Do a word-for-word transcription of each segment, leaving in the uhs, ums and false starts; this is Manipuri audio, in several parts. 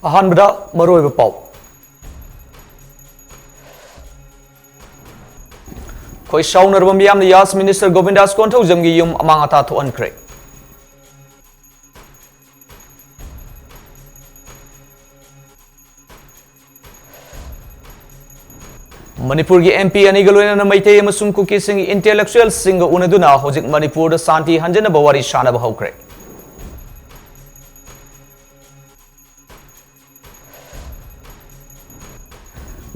ꯑꯍꯥꯟꯕꯗ ꯃꯔꯨꯑꯣꯏꯕ ꯄꯥꯎ꯫ ꯈꯣꯏ ꯁꯥꯎꯅꯔꯕ ꯃꯤꯌꯥꯝꯅ ꯌꯥꯁ ꯃꯤꯅꯤꯁꯇꯔ ꯒꯣꯕꯤꯟꯗꯥꯁ ꯀꯣꯟꯊꯧꯖꯝꯒꯤ ꯌꯨꯝ ꯑꯃꯥꯡ ꯑꯇꯥ ꯊꯣꯛꯍꯟꯈ꯭ꯔꯦ꯫ ꯃꯅꯤꯄꯨꯔꯒꯤ ꯑꯦꯝ ꯄꯤ ꯑꯅꯤꯒ ꯂꯣꯏꯅꯅ ꯃꯩꯇꯩ ꯑꯃꯁꯨꯡ ꯀꯨꯀꯤꯁꯤꯡꯒꯤ ꯏꯟꯇꯦꯂꯦꯛꯆꯨꯑꯦꯜꯁꯤꯡꯒ ꯎꯅꯗꯨꯅ ꯍꯧꯖꯤꯛ ꯃꯅꯤꯄꯨꯔꯗ ꯁꯥꯟꯇꯤ ꯍꯟꯖꯅꯕ ꯋꯥꯔꯤ ꯁꯥꯅꯕ ꯍꯧꯈ꯭ꯔꯦ꯫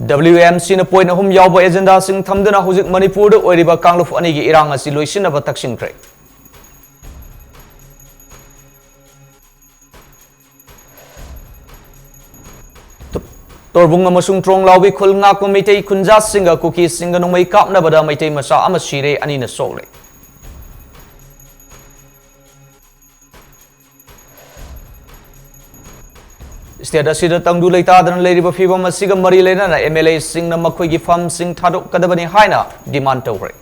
ꯗꯕ꯭ꯂꯤꯌꯨ ꯑꯦꯝ ꯁꯤꯅ ꯄꯣꯏꯟ ꯑꯍꯨꯝ ꯌꯥꯎꯕ ꯑꯦꯖꯦꯟꯗꯥꯁꯤꯡ ꯊꯝꯗꯨꯅ ꯍꯧꯖꯤꯛ ꯃꯅꯤꯄꯨꯔꯗ ꯑꯣꯏꯔꯤꯕ ꯀꯥꯡꯂꯨꯞ ꯑꯅꯤꯒꯤ ꯏꯔꯥꯡ ꯑꯁꯤ ꯂꯣꯏꯁꯤꯟꯅꯕ ꯇꯛꯁꯤꯟꯈ꯭ꯔꯦ꯫ ꯇꯣꯔꯕꯨꯡ ꯑꯃꯁꯨꯡ ꯇ꯭ꯔꯣꯡꯂꯥꯎꯕꯤ ꯈꯨꯜ ꯉꯥꯛꯄ ꯃꯩꯇꯩ ꯈꯨꯟꯖꯥꯁꯤꯡꯒ ꯀꯨꯀꯤꯁꯤꯡꯒ ꯅꯣꯡꯃꯩ ꯀꯥꯞꯅꯕꯗ ꯃꯩꯇꯩ ꯃꯆꯥ ꯑꯃ ꯁꯤꯔꯦ, ꯑꯅꯤꯅ ꯁꯣꯛꯂꯦ꯫ ꯁ꯭ꯇꯦꯠ ꯑꯁꯤꯗ ꯇꯪꯗꯨ ꯂꯩꯇꯥꯗꯅ ꯂꯩꯔꯤꯕ ꯐꯤꯕꯝ ꯑꯁꯤꯒ ꯃꯔꯤ ꯂꯩꯅꯅ ꯑꯦꯝ ꯑꯦꯜ ꯑꯦꯁꯤꯡꯅ ꯃꯈꯣꯏꯒꯤ ꯐꯝꯁꯤꯡ ꯊꯥꯗꯣꯛꯀꯗꯕꯅꯤ ꯍꯥꯏꯅ ꯗꯤꯃꯥꯟ ꯇꯧꯈ꯭ꯔꯦ꯫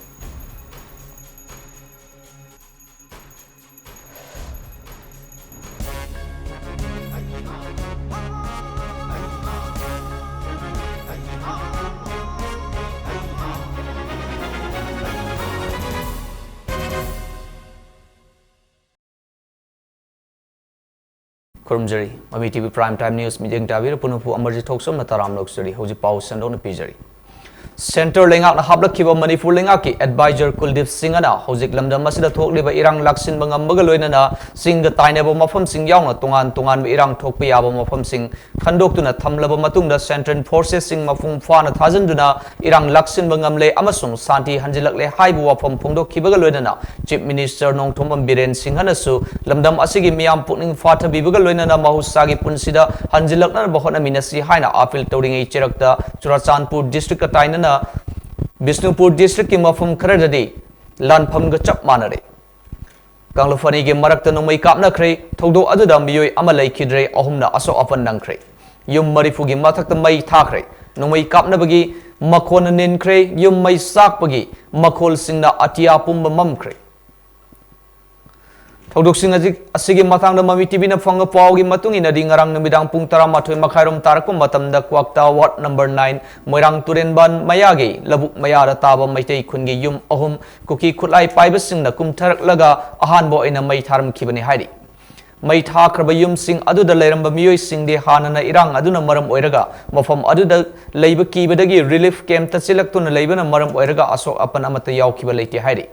ꯈꯨꯔꯨꯝꯖꯔꯤ꯫ ꯃꯃꯤ T V Prime Time News ꯃꯤꯠꯌꯦꯡ ꯇꯥꯕꯤꯔ ꯄꯨꯝꯅꯃꯛꯄꯨ ꯑꯃꯔꯖꯤꯠ ꯊꯣꯛꯆꯣꯝꯅ ꯇꯔꯥꯝꯅ ꯑꯣꯛꯆꯔꯤ꯫ ꯍꯧꯖꯤꯛ ꯄꯥꯎ ꯁꯟꯗꯣꯛꯅ ꯄꯤꯖꯔꯤ꯫ ꯁꯦꯟꯇꯔ ꯂꯩꯉꯥꯛꯅ ꯍꯥꯞꯂꯛꯈꯤꯕ ꯃꯅꯤꯄꯨꯔ ꯂꯩꯉꯥꯛꯀꯤ ꯑꯦꯗꯚꯥꯏꯖꯔ ꯀꯨꯜꯗꯤꯞ ꯁꯤꯡꯍꯅ ꯍꯧꯖꯤꯛ ꯂꯝꯗꯝ ꯑꯁꯤꯗ ꯊꯣꯛꯂꯤꯕ ꯏꯔꯥꯡ ꯂꯥꯛꯁꯤꯟꯕ ꯉꯝꯕꯒ ꯂꯣꯏꯅꯅ ꯆꯤꯡꯒ ꯇꯥꯏꯅꯕ ꯃꯐꯝꯁꯤꯡ ꯌꯥꯎꯅ ꯇꯣꯉꯥꯟ ꯇꯣꯉꯥꯟꯕ ꯏꯔꯥꯡ ꯊꯣꯛꯄ ꯌꯥꯕ ꯃꯐꯝꯁꯤꯡ ꯈꯟꯗꯣꯛꯇꯨꯅ ꯊꯝꯂꯕ ꯃꯇꯨꯡꯗ ꯁꯦꯟꯇ꯭ꯔꯦꯜ ꯐꯣꯔꯁꯦꯁꯁꯤꯡ ꯃꯄꯨꯡ ꯐꯥꯅ ꯊꯥꯖꯤꯟꯗꯨꯅ ꯏꯔꯥꯡ ꯂꯥꯛꯁꯤꯟꯕ ꯉꯝꯂꯦ ꯑꯃꯁꯨꯡ ꯁꯥꯟꯇꯤ ꯍꯟꯖꯤꯜꯂꯛꯂꯦ ꯍꯥꯏꯕ ꯋꯥꯐꯝ ꯐꯣꯡꯗꯣꯛꯈꯤꯕꯒ ꯂꯣꯏꯅꯅ ꯆꯤꯐ ꯃꯤꯅꯤꯁꯇꯔ ꯅꯣꯡꯊꯣꯝꯕꯝ ꯕꯤꯔꯦꯟ ꯁꯤꯡꯍꯅꯁꯨ ꯂꯝꯗꯝ ꯑꯁꯤꯒꯤ ꯃꯤꯌꯥꯝ ꯄꯨꯛꯅꯤꯡ ꯐꯥꯊꯕꯤꯕꯒ ꯂꯣꯏꯅꯅ ꯃꯍꯧꯁꯥꯒꯤ ꯄꯨꯟꯁꯤꯗ ꯍꯟꯖꯤꯜꯂꯛꯅꯅꯕ ꯍꯣꯠꯅꯃꯤꯟꯅꯁꯤ ꯍꯥꯏꯅ ꯑꯥꯄꯤꯜ ꯇꯧꯔꯤꯉꯩ ꯆꯦꯔꯛꯇ ꯆꯨꯔꯥꯆꯥꯟꯄꯨꯔ ꯗꯤꯁꯇ꯭ꯔꯤꯛꯀ ꯇꯥꯏꯅꯅ ꯕꯤꯁꯅꯨꯄꯨꯔ ꯗꯤꯁꯇ꯭ꯔꯤꯛꯀꯤ ꯃꯐꯝ ꯈꯔꯗꯗꯤ ꯂꯥꯟꯐꯝꯒ ꯆꯞ ꯃꯥꯟꯅꯔꯦ꯫ ꯀꯥꯡꯂꯨꯞ ꯑꯅꯤꯒꯤ ꯃꯔꯛꯇ ꯅꯣꯡꯃꯩ ꯀꯥꯞꯅꯈ꯭ꯔꯦ꯫ ꯊꯧꯗꯣꯛ ꯑꯗꯨꯗ ꯃꯤꯑꯣꯏ ꯑꯃ ꯂꯩꯈꯤꯗ꯭ꯔꯦ, ꯑꯍꯨꯝꯅ ꯑꯁꯣꯛ ꯑꯄꯟ ꯅꯪꯈ꯭ꯔꯦ꯫ ꯌꯨꯝ ꯃꯔꯤꯐꯨꯒꯤ ꯃꯊꯛꯇ ꯃꯩ ꯊꯥꯈ꯭ꯔꯦ꯫ ꯅꯣꯡꯃꯩ ꯀꯥꯞꯅꯕꯒꯤ ꯃꯈꯣꯟꯅ ꯅꯤꯟꯈ꯭ꯔꯦ꯫ ꯌꯨꯝ ꯃꯩ ꯆꯥꯛꯄꯒꯤ ꯃꯈꯣꯜꯁꯤꯡꯅ ꯑꯇꯤꯌꯥ ꯄꯨꯝꯕ ꯃꯝꯈ꯭ꯔꯦ꯫ ꯊꯧꯗꯣꯛꯁꯤꯡ ꯑꯁꯤ-, ꯑꯁꯤꯒꯤ ꯃꯇꯥꯡꯗ ꯃꯃꯤ ꯇꯤꯚꯤꯅ ꯐꯪꯕ ꯄꯥꯎꯒꯤ ꯃꯇꯨꯡ ꯏꯟꯅꯗꯤ, ꯉꯔꯥꯡ ꯅꯨꯃꯤꯗꯥꯡ ꯄꯨꯡ ꯇꯔꯥꯃꯥꯊꯣꯏ ꯃꯈꯥꯏꯔꯣꯝ ꯇꯥꯔꯛꯄ ꯃꯇꯝꯗ ꯀ꯭ꯋꯥꯛꯇꯥ ꯋꯥꯔꯗ ꯅꯝꯕꯔ ꯅꯥꯏꯟ ꯃꯣꯏꯔꯥꯡ ꯇꯨꯔꯦꯟꯕꯥꯟ ꯃꯌꯥꯒꯤ ꯂꯧꯕꯨꯛ ꯃꯌꯥꯗ ꯇꯥꯕ ꯃꯩꯇꯩ ꯈꯨꯟꯒꯤ ꯌꯨꯝ ꯑꯍꯨꯝ ꯀꯨꯀꯤ ꯈꯨꯠꯂꯥꯏ ꯄꯥꯏꯕꯁꯤꯡꯅ ꯀꯨꯝꯊꯔꯛꯂꯒ ꯑꯍꯥꯟꯕ ꯑꯣꯏꯅ ꯃꯩ ꯊꯥꯔꯝꯈꯤꯕꯅꯤ ꯍꯥꯏꯔꯤ꯫ ꯃꯩ ꯊꯥꯈ꯭ꯔꯕ ꯌꯨꯝꯁꯤꯡ ꯑꯗꯨꯗ ꯂꯩꯔꯝꯕ ꯃꯤꯑꯣꯏꯁꯤꯡꯗꯤ ꯍꯥꯟꯅꯅ ꯏꯔꯥꯡ ꯑꯗꯨꯅ ꯃꯔꯝ ꯑꯣꯏꯔꯒ ꯃꯐꯝ ꯑꯗꯨꯗ ꯂꯩꯕ ꯀꯤꯕꯗꯒꯤ ꯔꯤꯂꯤꯐ ꯀꯦꯝꯞꯇ ꯆꯦꯜꯂꯛꯇꯨꯅ ꯂꯩꯕꯅ ꯃꯔꯝ ꯑꯣꯏꯔꯒ ꯑꯁꯣꯛ ꯑꯄꯟ ꯑꯃꯠꯇ ꯌꯥꯎꯈꯤꯕ ꯂꯩꯇꯦ ꯍꯥꯏꯔꯤ꯫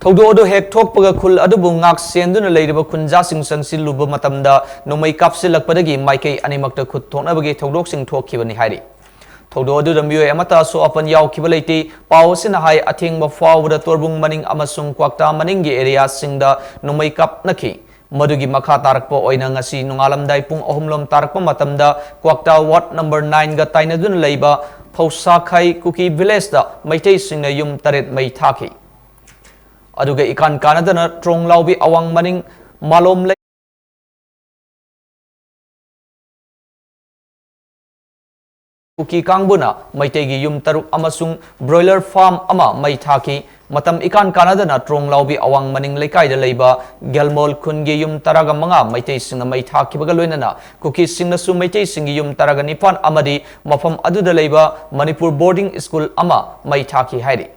ꯊꯧꯗꯣꯛ ꯑꯗꯨ ꯍꯦꯛ ꯊꯣꯛꯄꯒ ꯈꯨꯜ ꯑꯗꯨꯕꯨ ꯉꯥꯛ ꯁꯦꯟꯗꯨꯅ ꯂꯩꯔꯤꯕ ꯈꯨꯟꯖꯥꯁꯤꯡ ꯆꯪꯁꯤꯜꯂꯨꯕ ꯃꯇꯝꯗ ꯅꯣꯡꯃꯩ ꯀꯥꯞꯁꯤꯜꯂꯛꯄꯗꯒꯤ ꯃꯥꯏꯀꯩ ꯑꯅꯤꯃꯛꯇ ꯈꯨꯠ ꯊꯣꯛꯅꯕꯒꯤ ꯊꯧꯗꯣꯛꯁꯤꯡ ꯊꯣꯛꯈꯤꯕꯅꯤ ꯍꯥꯏꯔꯤ꯫ ꯊꯧꯗꯣꯛ ꯑꯗꯨꯗ ꯃꯤꯑꯣꯏ ꯑꯃꯠꯇ ꯑꯁꯣꯛ ꯑꯄꯟ ꯌꯥꯎꯈꯤꯕ ꯂꯩꯇꯦ꯫ ꯄꯥꯎ ꯑꯁꯤꯅ ꯍꯥꯏ, ꯑꯊꯦꯡꯕ ꯐꯥꯎꯕꯗ ꯇꯣꯔꯕꯨꯡ ꯃꯅꯤꯡ ꯑꯃꯁꯨꯡ ꯀ꯭ꯋꯥꯛꯇꯥ ꯃꯅꯤꯡꯒꯤ ꯑꯦꯔꯤꯌꯥꯁꯤꯡꯗ ꯅꯣꯡꯃꯩ ꯀꯥꯞꯅꯈꯤ꯫ ꯃꯗꯨꯒꯤ ꯃꯈꯥ ꯇꯥꯔꯛꯄ ꯑꯣꯏꯅ ꯉꯁꯤ ꯅꯣꯡꯉꯥꯜꯂꯝꯗꯥꯏ ꯄꯨꯡ ꯑꯍꯨꯝꯂꯣꯝ ꯇꯥꯔꯛꯄ ꯃꯇꯝꯗ ꯀ꯭ꯋꯥꯛꯇꯥ ꯋꯥꯔꯗ ꯅꯝꯕꯔ ꯅꯥꯏꯟꯒ ꯇꯥꯏꯅꯗꯨꯅ ꯂꯩꯕ ꯐꯧꯁꯥꯈꯥꯏ ꯀꯨꯀꯤ ꯚꯤꯂꯦꯖꯇ ꯃꯩꯇꯩꯁꯤꯡꯅ ꯌꯨꯝ ꯇꯔꯦꯠ ꯃꯩ ꯊꯥꯈꯤ꯫ ꯑꯗꯨꯒ ꯏꯀꯥꯟ ꯀꯥꯟꯅꯗꯅ ꯇ꯭ꯔꯣꯡꯂꯥꯎꯕꯤ ꯑꯋꯥꯡ ꯃꯅꯤꯡ ꯃꯥꯂꯣꯝ ꯂꯩ ꯀꯨꯀꯤ ꯀꯥꯡꯕꯨꯅ ꯃꯩꯇꯩꯒꯤ ꯌꯨꯝ ꯇꯔꯨꯛ ꯑꯃꯁꯨꯡ ꯕ꯭ꯔꯣꯏꯂꯔ ꯐꯥꯔꯝ ꯑꯃ ꯃꯩ ꯊꯥꯈꯤ꯫ ꯃꯇꯝ ꯏꯀꯥꯟ ꯀꯥꯟꯅꯗꯅ ꯇ꯭ꯔꯣꯡꯂꯥꯎꯕꯤ ꯑꯋꯥꯡ ꯃꯅꯤꯡ ꯂꯩꯀꯥꯏꯗ ꯂꯩꯕ ꯒꯦꯜꯃꯣꯜ ꯈꯨꯟꯒꯤ ꯌꯨꯝ ꯇꯔꯥꯒ ꯃꯉꯥ ꯃꯩꯇꯩꯁꯤꯡꯅ ꯃꯩ ꯊꯥꯈꯤꯕꯒ ꯂꯣꯏꯅꯅ ꯀꯨꯀꯤꯁꯤꯡꯅꯁꯨ ꯃꯩꯇꯩꯁꯤꯡꯒꯤ ꯌꯨꯝ ꯇꯔꯥꯒ ꯅꯤꯄꯥꯟ ꯑꯃꯗꯤ ꯃꯐꯝ ꯑꯗꯨꯗ ꯂꯩꯕ ꯃꯅꯤꯄꯨꯔ ꯕꯣꯔꯗꯤꯡ ꯁ꯭ꯀꯨꯜ ꯑꯃ ꯃꯩ ꯊꯥꯈꯤ ꯍꯥꯏꯔꯤ꯫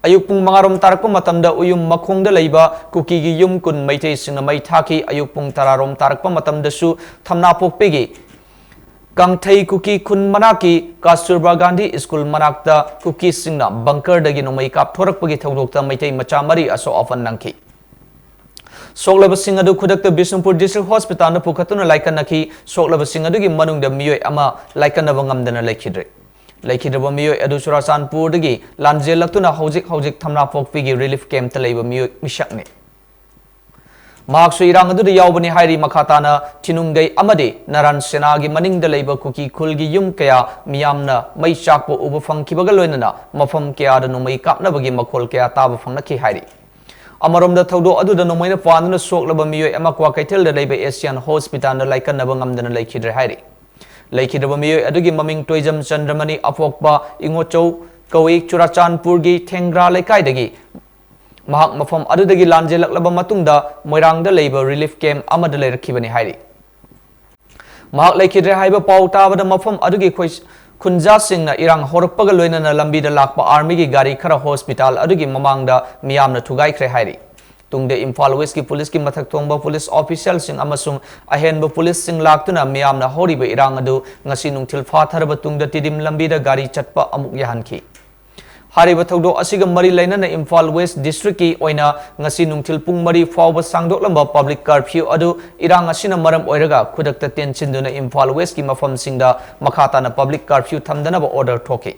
ꯑꯌꯨꯛ ꯄꯨꯡ ꯃꯉꯥꯔꯣꯝ ꯇꯥꯔꯛꯄ ꯃꯇꯝꯗ ꯎꯌꯨꯝ ꯃꯈꯣꯡꯗ ꯂꯩꯕ ꯀꯨꯀꯤꯒꯤ ꯌꯨꯝ ꯀꯨꯟ ꯃꯩꯇꯩꯁꯤꯡꯅ ꯃꯩ ꯊꯥꯈꯤ꯫ ꯑꯌꯨꯛ ꯄꯨꯡ ꯇꯔꯥꯔꯣꯝ ꯇꯥꯔꯛꯄ ꯃꯇꯝꯗꯁꯨ ꯊꯝꯅꯥꯄꯣꯛꯄꯤꯒꯤ ꯀꯥꯡꯊꯩ ꯀꯨꯀꯤ ꯈꯨꯟ ꯃꯅꯥꯛꯀꯤ ꯀꯥꯁꯇꯨꯔꯕꯥ ꯒꯥꯟꯙꯤ ꯁ꯭ꯀꯨꯜ ꯃꯅꯥꯛꯇ ꯀꯨꯀꯤꯁꯤꯡꯅ ꯕꯪꯀꯔꯗꯒꯤ ꯅꯣꯡꯃꯩ ꯀꯥꯞꯊꯣꯔꯛꯄꯒꯤ ꯊꯧꯗꯣꯛꯇ ꯃꯩꯇꯩ ꯃꯆꯥ ꯃꯔꯤ ꯑꯁꯣꯛ ꯑꯄꯟ ꯅꯪꯈꯤ꯫ ꯁꯣꯛꯂꯕꯁꯤꯡ ꯑꯗꯨ ꯈꯨꯗꯛꯇ ꯕꯤꯁꯅꯨꯄꯨꯔ ꯗꯤꯁꯇ꯭ꯔꯤꯛ ꯍꯣꯁꯄꯤꯇꯥꯜꯗ ꯄꯨꯈꯠꯇꯨꯅ ꯂꯥꯏꯀꯠꯅꯈꯤ꯫ ꯁꯣꯛꯂꯕꯁꯤꯡ ꯑꯗꯨꯒꯤ ꯃꯅꯨꯡꯗ ꯃꯤꯑꯣꯏ ꯑꯃ ꯂꯥꯏꯀꯠꯅꯕ ꯉꯝꯗꯅ ꯂꯩꯈꯤꯗ꯭ꯔꯦ꯫ ꯂꯩꯈꯤꯗ꯭ꯔꯕ ꯃꯤꯑꯣꯏ ꯑꯗꯨ ꯆꯨꯔꯥꯆꯥꯟꯄꯨꯔꯗꯒꯤ ꯂꯥꯟꯖꯦꯜꯂꯛꯇꯨꯅ ꯍꯧꯖꯤꯛ ꯍꯧꯖꯤꯛ ꯊꯝꯅꯥꯄꯣꯛꯄꯤꯒꯤ ꯔꯤꯂꯤꯐ ꯀꯦꯝꯞꯇ ꯂꯩꯕ ꯃꯤꯑꯣꯏ ꯃꯤꯁꯛꯅꯤ꯫ ꯃꯍꯥꯛꯁꯨ ꯏꯔꯥꯡ ꯑꯗꯨꯗ ꯌꯥꯎꯕꯅꯤ ꯍꯥꯏꯔꯤ꯫ ꯃꯈꯥ ꯇꯥꯅ ꯊꯤꯅꯨꯡꯒꯩ ꯑꯃꯗꯤ ꯅꯔꯥꯟ ꯁꯦꯅꯥꯒꯤ ꯃꯅꯤꯡꯗ ꯂꯩꯕ ꯀꯨꯀꯤ ꯈꯨꯜꯒꯤ ꯌꯨꯝ ꯀꯌꯥ ꯃꯤꯌꯥꯝꯅ ꯃꯩ ꯆꯥꯛꯄ ꯎꯕ ꯐꯪꯈꯤꯕꯒ ꯂꯣꯏꯅꯅ ꯃꯐꯝ ꯀꯌꯥꯗ ꯅꯣꯡꯃꯩ ꯀꯥꯞꯅꯕꯒꯤ ꯃꯈꯣꯜ ꯀꯌꯥ ꯇꯥꯕ ꯐꯪꯂꯛꯈꯤ ꯍꯥꯏꯔꯤ꯫ ꯑꯃꯔꯣꯝꯗ ꯊꯧꯗꯣꯛ ꯑꯗꯨꯗ ꯅꯣꯡꯃꯩꯅ ꯄꯥꯟꯗꯨꯅ ꯁꯣꯛꯂꯕ ꯃꯤꯑꯣꯏ ꯑꯃ ꯀ꯭ꯋꯥꯀꯩꯊꯦꯜꯗ ꯂꯩꯕ ꯑꯦꯁꯤꯌꯥꯟ ꯍꯣꯁꯄꯤꯇꯥꯜꯗ ꯂꯥꯏꯀꯠꯅꯕ ꯉꯝꯗꯅ ꯂꯩꯈꯤꯗ꯭ꯔꯦ ꯍꯥꯏꯔꯤ꯫ ꯂꯩꯈꯤꯗ꯭ꯔꯕ ꯃꯤꯑꯣꯏ ꯑꯗꯨꯒꯤ ꯃꯃꯤꯡ ꯇꯣꯏꯖꯝ ꯆꯟꯗ꯭ꯔꯃꯅꯤ, ꯑꯄꯣꯛꯄ ꯏꯉꯣꯆꯧ ꯀꯧꯏ, ꯆꯨꯔꯥꯆꯥꯟꯄꯨꯔꯒꯤ ꯊꯦꯡꯒ꯭ꯔꯥ ꯂꯩꯀꯥꯏꯗꯒꯤ꯫ ꯃꯍꯥꯛ ꯃꯐꯝ ꯑꯗꯨꯗꯒꯤ ꯂꯥꯟꯖꯦꯜꯂꯛꯂꯕ ꯃꯇꯨꯡꯗ ꯃꯣꯏꯔꯥꯡꯗ ꯂꯩꯕ relief camp ꯑꯃꯗ ꯂꯩꯔꯛꯈꯤꯕꯅꯤ ꯍꯥꯏꯔꯤ꯫ ꯃꯍꯥꯛ ꯂꯩꯈꯤꯗ꯭ꯔꯦ ꯍꯥꯏꯕ ꯄꯥꯎ ꯇꯥꯕꯗ ꯃꯐꯝ ꯑꯗꯨꯒꯤ ꯈꯣꯏ-, ꯈꯨꯟꯖꯥꯁꯤꯡꯅ ꯏꯔꯥꯡ ꯍꯧꯔꯛꯄꯒ ꯂꯣꯏꯅꯅ ꯂꯝꯕꯤꯗ ꯂꯥꯛꯄ armyꯒꯤ ꯒꯥꯔꯤ ꯈꯔ hospital ꯑꯗꯨꯒꯤ ꯃꯃꯥꯡꯗ ꯃꯤꯌꯥꯝꯅ ꯊꯨꯒꯥꯏꯈ꯭ꯔꯦ ꯍꯥꯏꯔꯤ꯫ ꯇꯨꯡꯗ ꯏꯝꯐꯥꯜ Westꯀꯤ policeꯀꯤ ꯃꯊꯛ ꯊꯣꯡꯕ police officialꯁꯤꯡ ꯑꯃꯁꯨꯡ ꯑꯍꯦꯟꯕ policeꯁꯤꯡ ꯂꯥꯛꯇꯨꯅ ꯃꯤꯌꯥꯝꯅ ꯍꯧꯔꯤꯕ ꯏꯔꯥꯡ ꯑꯗꯨ ꯉꯁꯤ ꯅꯨꯡꯊꯤꯜ ꯐꯥꯊꯔꯕ ꯇꯨꯡꯗ ꯇꯤꯗꯤꯝ ꯂꯝꯕꯤꯗ ꯒꯥꯔꯤ ꯆꯠꯄ ꯑꯃꯨꯛ ꯌꯥꯍꯟꯈꯤ꯫ ꯍꯥꯏꯔꯤꯕ ꯊꯧꯗꯣꯛ ꯑꯁꯤꯒ ꯃꯔꯤ ꯂꯩꯅꯅ ꯏꯝꯐꯥꯜ West districtꯀꯤ ꯑꯣꯏꯅ ꯉꯁꯤ ꯅꯨꯡꯊꯤꯜ ꯄꯨꯡ ꯃꯔꯤ ꯐꯥꯎꯕ ꯁꯥꯡꯗꯣꯛꯂꯝꯕ public curfew ꯑꯗꯨ ꯏꯔꯥꯡ ꯑꯁꯤꯅ ꯃꯔꯝ ꯑꯣꯏꯔꯒ ꯈꯨꯗꯛꯇ ꯇꯦꯟꯁꯤꯟꯗꯨꯅ ꯏꯝꯐꯥꯜ Westꯀꯤ ꯃꯐꯝꯁꯤꯡꯗ ꯃꯈꯥ ꯇꯥꯅ public curfew ꯊꯝꯗꯅꯕ order ꯊꯣꯛꯈꯤ꯫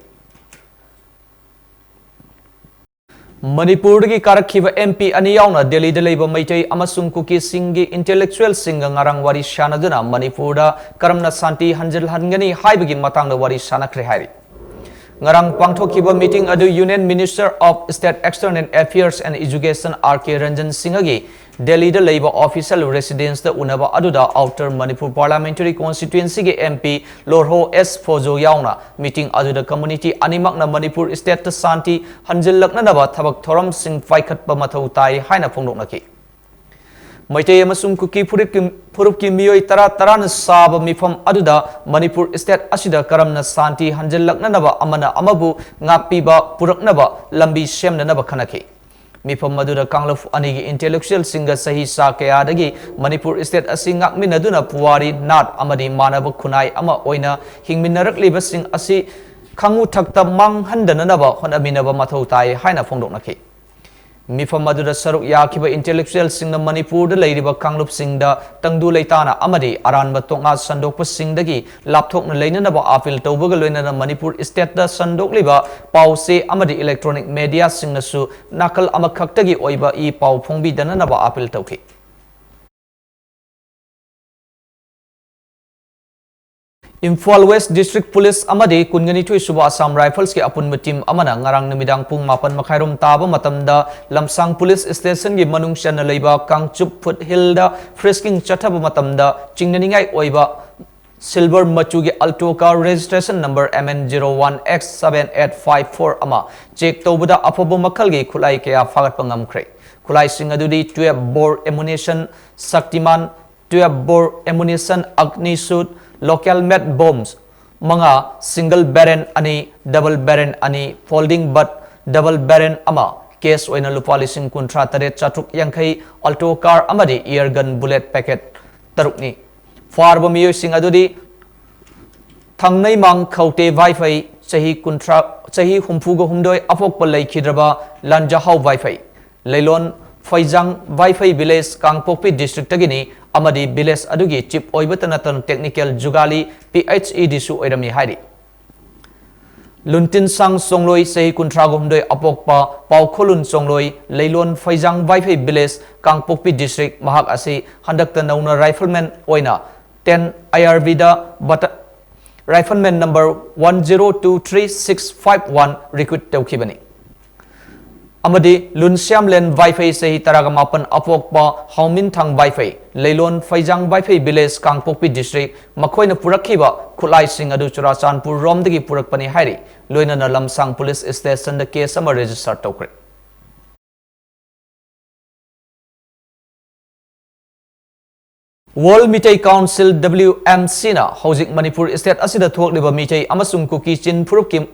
ꯃꯅꯤꯄꯨꯔꯗꯒꯤ ꯀꯥꯔꯛꯈꯤꯕ MP ꯑꯅꯤ ꯌꯥꯎꯅ ꯗꯦꯜꯂꯤꯗ ꯂꯩꯕ ꯃꯩꯇꯩ ꯑꯃꯁꯨꯡ ꯀꯨꯀꯤꯁꯤꯡꯒꯤ intellectualꯁꯤꯡꯒ ꯉꯔꯥꯡ ꯋꯥꯔꯤ ꯁꯥꯟꯅꯗꯨꯅ ꯃꯅꯤꯄꯨꯔꯗ ꯀꯔꯝꯅ ꯁꯥꯟꯇꯤ ꯍꯟꯖꯤꯜꯍꯟꯒꯅꯤ ꯍꯥꯏꯕꯒꯤ ꯃꯇꯥꯡꯗ ꯋꯥꯔꯤ ꯁꯥꯟꯅꯈ꯭ꯔꯦ ꯍꯥꯏꯔꯤ꯫ ꯉꯔꯥꯡ ꯄꯥꯡꯊꯣꯛꯈꯤꯕ meeting ꯑꯗꯨ Union Minister of State External Affairs and Education R K Ranjan Singhꯒꯤ ꯗꯦꯜꯂꯤꯗ ꯂꯩꯕ official residenceꯇ ꯎꯅꯕ ꯑꯗꯨꯗ Outer Manipur Parliamentary Constituencyꯒꯤ MP ꯂꯣꯔꯍꯣ ꯑꯦꯁ ꯐꯣꯖꯣ ꯌꯥꯎꯅ meeting ꯑꯗꯨꯗ community ꯑꯅꯤꯃꯛꯅ ꯃꯅꯤꯄꯨꯔ stateꯇ ꯁꯥꯟꯇꯤ ꯍꯟꯖꯤꯜꯂꯛꯅꯅꯕ ꯊꯕꯛ ꯊꯧꯔꯝꯁꯤꯡ ꯄꯥꯏꯈꯠꯄ ꯃꯊꯧ ꯇꯥꯏ ꯍꯥꯏꯅ ꯐꯣꯡꯗꯣꯛꯅꯈꯤ꯫ ꯃꯩꯇꯩ ꯑꯃꯁꯨꯡ ꯀꯨꯀꯤ ꯐꯨꯔꯨꯞꯀꯤ, ꯐꯨꯔꯨꯞꯀꯤ ꯃꯤꯑꯣꯏ ꯇꯔꯥ ꯇꯔꯥꯅ ꯁꯥꯕ ꯃꯤꯐꯝ ꯑꯗꯨꯗ ꯃꯅꯤꯄꯨꯔ state ꯑꯁꯤꯗ ꯀꯔꯝꯅ ꯁꯥꯟꯇꯤ ꯍꯟꯖꯤꯜꯂꯛꯅꯅꯕ ꯑꯃꯅ ꯑꯃꯕꯨ ꯉꯥꯛꯄꯤꯕ ꯄꯨꯔꯛꯅꯕ ꯂꯝꯕꯤ ꯁꯦꯝꯅꯅꯕ ꯈꯟꯅꯈꯤ꯫ ꯃꯤꯐꯝ ꯑꯗꯨꯗ ꯀꯥꯡꯂꯨꯞ ꯑꯅꯤꯒꯤ intellectualꯁꯤꯡꯒ ꯆꯍꯤ ꯆꯥ ꯀꯌꯥꯗꯒꯤ ꯃꯅꯤꯄꯨꯔ state ꯑꯁꯤ ꯉꯥꯛꯃꯤꯟꯅꯗꯨꯅ ꯄꯨꯋꯥꯔꯤ, ꯅꯥꯠ ꯑꯃꯗꯤ ꯃꯥꯟꯅꯕ ꯈꯨꯟꯅꯥꯏ ꯑꯃ ꯑꯣꯏꯅ ꯍꯤꯡꯃꯤꯟꯅꯔꯛꯂꯤꯕꯁꯤꯡ ꯑꯁꯤ ꯈꯪꯉꯨ ꯊꯛꯇ ꯃꯥꯡꯍꯟꯗꯅꯅꯕ ꯍꯣꯠꯅꯃꯤꯟꯅꯕ ꯃꯊꯧ ꯇꯥꯏ ꯍꯥꯏꯅ ꯐꯣꯡꯗꯣꯛꯅꯈꯤ꯫ ꯃꯤꯐꯝ ꯑꯗꯨꯗ ꯁꯔꯨꯛ ꯌꯥꯈꯤꯕ intellectualꯁꯤꯡꯅ ꯃꯅꯤꯄꯨꯔꯗ ꯂꯩꯔꯤꯕ ꯀꯥꯡꯂꯨꯞꯁꯤꯡꯗ ꯇꯪꯗꯨ ꯂꯩꯇꯥꯅ ꯑꯃꯗꯤ ꯑꯔꯥꯟꯕ ꯇꯣꯉꯥ ꯁꯟꯗꯣꯛꯄꯁꯤꯡꯗꯒꯤ ꯂꯥꯞꯊꯣꯛꯅ ꯂꯩꯅꯅꯕ appeal ꯇꯧꯕꯒ ꯂꯣꯏꯅꯅ ꯃꯅꯤꯄꯨꯔ stateꯇ ꯁꯟꯗꯣꯛꯂꯤꯕ ꯄꯥꯎ ꯆꯦ ꯑꯃꯗꯤ electronic mediaꯁꯤꯡꯅꯁꯨ ꯅꯥꯀꯜ ꯑꯃꯈꯛꯇꯒꯤ ꯑꯣꯏꯕ ꯏ ꯄꯥꯎ ꯐꯣꯡꯕꯤꯗꯅꯅꯕ appeal ꯇꯧꯈꯤ꯫ ꯏꯝꯐꯥꯜ West District Police ꯑꯃꯗꯤ ꯀꯨꯟꯒꯅꯤꯊꯣꯏ ꯁꯨꯕ Assam Riflesꯀꯤ ꯑꯄꯨꯟꯕ team ꯑꯃꯅ ꯉꯔꯥꯡ ꯅꯨꯃꯤꯗꯥꯡ ꯄꯨꯡ ꯃꯥꯄꯟ ꯃꯈꯥꯏꯔꯣꯝ ꯇꯥꯕ ꯃꯇꯝꯗ ꯂꯝꯁꯥꯡ police stationꯒꯤ ꯃꯅꯨꯡ ꯆꯟꯅ ꯂꯩꯕ ꯀꯥꯡꯆꯨꯞ foothillꯗ frisking ꯆꯠꯊꯕ ꯃꯇꯝꯗ ꯆꯤꯡꯅꯅꯤꯡꯉꯥꯏ ꯑꯣꯏꯕ silver ꯃꯆꯨꯒꯤ Alto car registration number M N zero one X seven eight five four ꯑꯃ check ꯇꯧꯕꯗ ꯑꯐꯕ ꯃꯈꯜꯒꯤ ꯈꯨꯠꯂꯥꯏ ꯀꯌꯥ ꯐꯥꯒꯠꯄ ꯉꯝꯈ꯭ꯔꯦ꯫ ꯈꯨꯠꯂꯥꯏꯁꯤꯡ ꯑꯗꯨꯗꯤ twelve bore ammunition Shaktiman, twelve bore ammunition Agni Shoot, local made bombs ꯃꯉꯥ, single barrel ꯑꯅꯤ, double barrel ꯑꯅꯤ, folding butt double barrel ꯑꯃ, cash ꯑꯣꯏꯅ ꯂꯨꯄꯥ ꯂꯤꯁꯤꯡ ꯀꯨꯟꯊ꯭ꯔꯥ ꯇꯔꯦꯠ ꯆꯥꯇ꯭ꯔꯨꯛ ꯌꯥꯡꯈꯩ, Alto car ꯑꯃꯗꯤ air gun bullet packet ꯇꯔꯨꯛꯅꯤ꯫ ꯐꯥꯔꯕ ꯃꯤꯑꯣꯏꯁꯤꯡ ꯑꯗꯨꯗꯤ ꯊꯥꯡꯅꯩꯃꯥꯡ ꯈꯧꯇꯦ ꯋꯥꯏꯐꯩ, ꯆꯍꯤ ꯀꯨꯟꯊ꯭ꯔꯥ, ꯆꯍꯤ ꯍꯨꯝꯐꯨꯒ ꯍꯨꯝꯗꯣꯏ, ꯑꯄꯣꯛꯄ ꯂꯩꯈꯤꯗ꯭ꯔꯕ ꯂꯥꯟꯖꯍꯥꯎ ꯋꯥꯏꯐꯩ, ꯂꯩꯂꯣꯟ ꯐꯩꯖꯥꯡ ꯋꯥꯏꯐꯩ village, ꯀꯥꯡꯄꯣꯛꯄꯤ district ꯇꯒꯤꯅꯤ ꯑꯃꯗꯤ village ꯑꯗꯨꯒꯤ chief ꯑꯣꯏꯕꯇ ꯅꯠꯇꯅ technical ꯖꯨꯒꯥꯂꯤ, P H E D ꯁꯨ ꯑꯣꯏꯔꯝꯃꯤ ꯍꯥꯏꯔꯤ꯫ ꯂꯨꯟꯇꯤꯟꯁꯥꯡ ꯆꯣꯡꯂꯣꯏ, ꯆꯍꯤ ꯀꯨꯟꯊ꯭ꯔꯥꯒ ꯍꯨꯝꯗꯣꯏ, ꯑꯄꯣꯛꯄ ꯄꯥꯎꯈꯣꯂꯨꯟ ꯆꯣꯡꯂꯣꯏ, ꯂꯩꯂꯣꯟ ꯐꯩꯖꯥꯡ ꯋꯥꯏꯐꯩ village, ꯀꯥꯡꯄꯣꯛꯄꯤ district, ꯃꯍꯥꯛ ꯑꯁꯤ ꯍꯟꯗꯛꯇ ꯅꯧꯅ rifleman ꯑꯣꯏꯅ ten I R B the bata-, rifleman number one zero two three six five one recruit ꯇꯧꯈꯤꯕꯅꯤ꯫ ꯑꯃꯗꯤ ꯂꯨꯟꯁ꯭ꯌꯥꯝꯂꯦꯟ ꯋꯥꯏꯐꯩ, ꯆꯍꯤ ꯇꯔꯥꯒ ꯃꯥꯄꯟ, ꯑꯄꯣꯛꯄ ꯍꯥꯎꯃꯤꯟꯊꯥꯡ ꯋꯥꯏꯐꯩ, ꯂꯩꯂꯣꯟ ꯐꯩꯖꯥꯡ ꯋꯥꯏꯐꯩ village, ꯀꯥꯡꯄꯣꯛꯄꯤ district, ꯃꯈꯣꯏꯅ ꯄꯨꯔꯛꯈꯤꯕ ꯈꯨꯠꯂꯥꯏꯁꯤꯡ ꯑꯗꯨ ꯆꯨꯔꯥꯆꯥꯟꯄꯨꯔ ꯔꯣꯝꯗꯒꯤ ꯄꯨꯔꯛꯄꯅꯤ ꯍꯥꯏꯔꯤ꯫ ꯂꯣꯏꯅꯅ ꯂꯝꯁꯥꯡ police station ꯗ case ꯑꯃ register ꯇꯧꯈ꯭ꯔꯦ꯫ World Meitei Council, W M C ꯅ ꯍꯧꯖꯤꯛ ꯃꯅꯤꯄꯨꯔ state ꯑꯁꯤꯗ ꯊꯣꯛꯂꯤꯕ ꯃꯤꯇꯩ ꯑꯃꯁꯨꯡ ꯀꯨꯀꯤ ꯆꯤꯟ ꯐꯨꯔꯨꯞꯀꯤ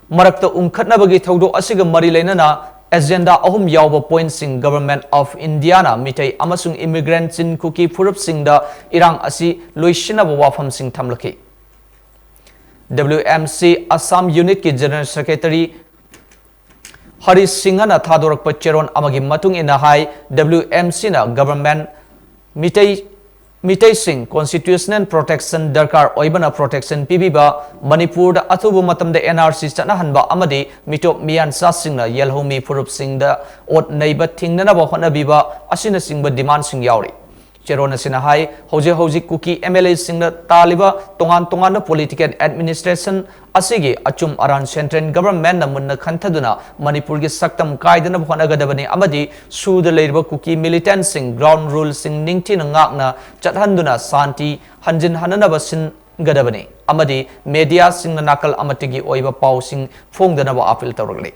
ꯃꯔꯛꯇ ꯎꯪꯈꯠꯅꯕꯒꯤ ꯊꯧꯗꯣꯛ ꯑꯁꯤꯒ ꯃꯔꯤ ꯂꯩꯅꯅ agenda ꯑꯍꯨꯝ ꯌꯥꯎꯕ point ꯁꯤꯡ Government of India ꯅ ꯃꯤꯇꯩ ꯑꯃꯁꯨꯡ immigrant ꯆꯤꯟ ꯀꯨꯀꯤ ꯐꯨꯔꯨꯞꯁꯤꯡꯗ ꯏꯔꯥꯡ ꯑꯁꯤ ꯂꯣꯏꯁꯤꯟꯅꯕ ꯋꯥꯐꯝꯁꯤꯡ ꯊꯝꯂꯛꯈꯤ꯫ W M C Assam Unit ꯀꯤ General Secretary ꯍꯔꯤꯁ ꯁꯤꯡꯍꯅ ꯊꯥꯗꯣꯔꯛꯄ ꯆꯦꯔꯣꯜ ꯑꯃꯒꯤ ꯃꯇꯨꯡ ꯏꯟꯅ ꯍꯥꯏ, W M C ꯅ government ꯃꯤꯇꯩ, ꯃꯤꯇꯩꯁꯤꯡ constitutional protection ꯗꯔꯀꯥꯔ ꯑꯣꯏꯕꯅ protection ꯄꯤꯕꯤꯕ, ꯃꯅꯤꯄꯨꯔꯗ ꯑꯊꯨꯕ ꯃꯇꯝꯗ N R C ꯆꯠꯅꯍꯟꯕ ꯑꯃꯗꯤ ꯃꯤꯇꯣꯞ ꯃꯤꯌꯥꯟꯆꯥꯁꯤꯡꯅ ꯌꯦꯜꯍꯧꯃꯤ ꯐꯨꯔꯨꯞꯁꯤꯡꯗ ꯑꯣꯠ ꯅꯩꯕ ꯊꯤꯡꯅꯅꯕ ꯍꯣꯠꯅꯕꯤꯕ ꯑꯁꯤꯅꯆꯤꯡꯕ demand ꯁꯤꯡ ꯌꯥꯎꯔꯤ꯫ ꯆꯦꯔꯣꯟ ꯑꯁꯤꯅ ꯍꯥꯏ, ꯍꯧꯖꯤꯛ ꯍꯧꯖꯤꯛ ꯀꯨꯀꯤ M L A ꯁꯤꯡꯅ ꯇꯥꯜꯂꯤꯕ ꯇꯣꯉꯥꯟ ꯇꯣꯉꯥꯟꯕ political administration ꯑꯁꯤꯒꯤ ꯑꯆꯨꯝ ꯑꯔꯥꯟ central government ꯅ ꯃꯨꯟꯅ ꯈꯟꯊꯗꯨꯅ ꯃꯅꯤꯄꯨꯔꯒꯤ ꯁꯛꯇꯝ ꯀꯥꯏꯗꯅꯕ ꯍꯣꯠꯅꯒꯗꯕꯅꯤ ꯑꯃꯗꯤ ꯁꯨꯗ ꯂꯩꯔꯤꯕ ꯀꯨꯀꯤ militant ꯁꯤꯡ ground rule ꯁꯤꯡ ꯅꯤꯡꯊꯤꯅ ꯉꯥꯛꯅ ꯆꯠꯍꯟꯗꯨꯅ ꯁꯥꯟꯇꯤ ꯍꯟꯖꯤꯟꯍꯟꯅꯅꯕ ꯁꯤꯟꯒꯗꯕꯅꯤ ꯑꯃꯗꯤ media ꯁꯤꯡꯅ ꯅꯥꯀꯜ ꯑꯃꯠꯇꯒꯤ ꯑꯣꯏꯕ ꯄꯥꯎꯁꯤꯡ ꯐꯣꯡꯗꯅꯕ appeal ꯇꯧꯔꯛꯂꯤ꯫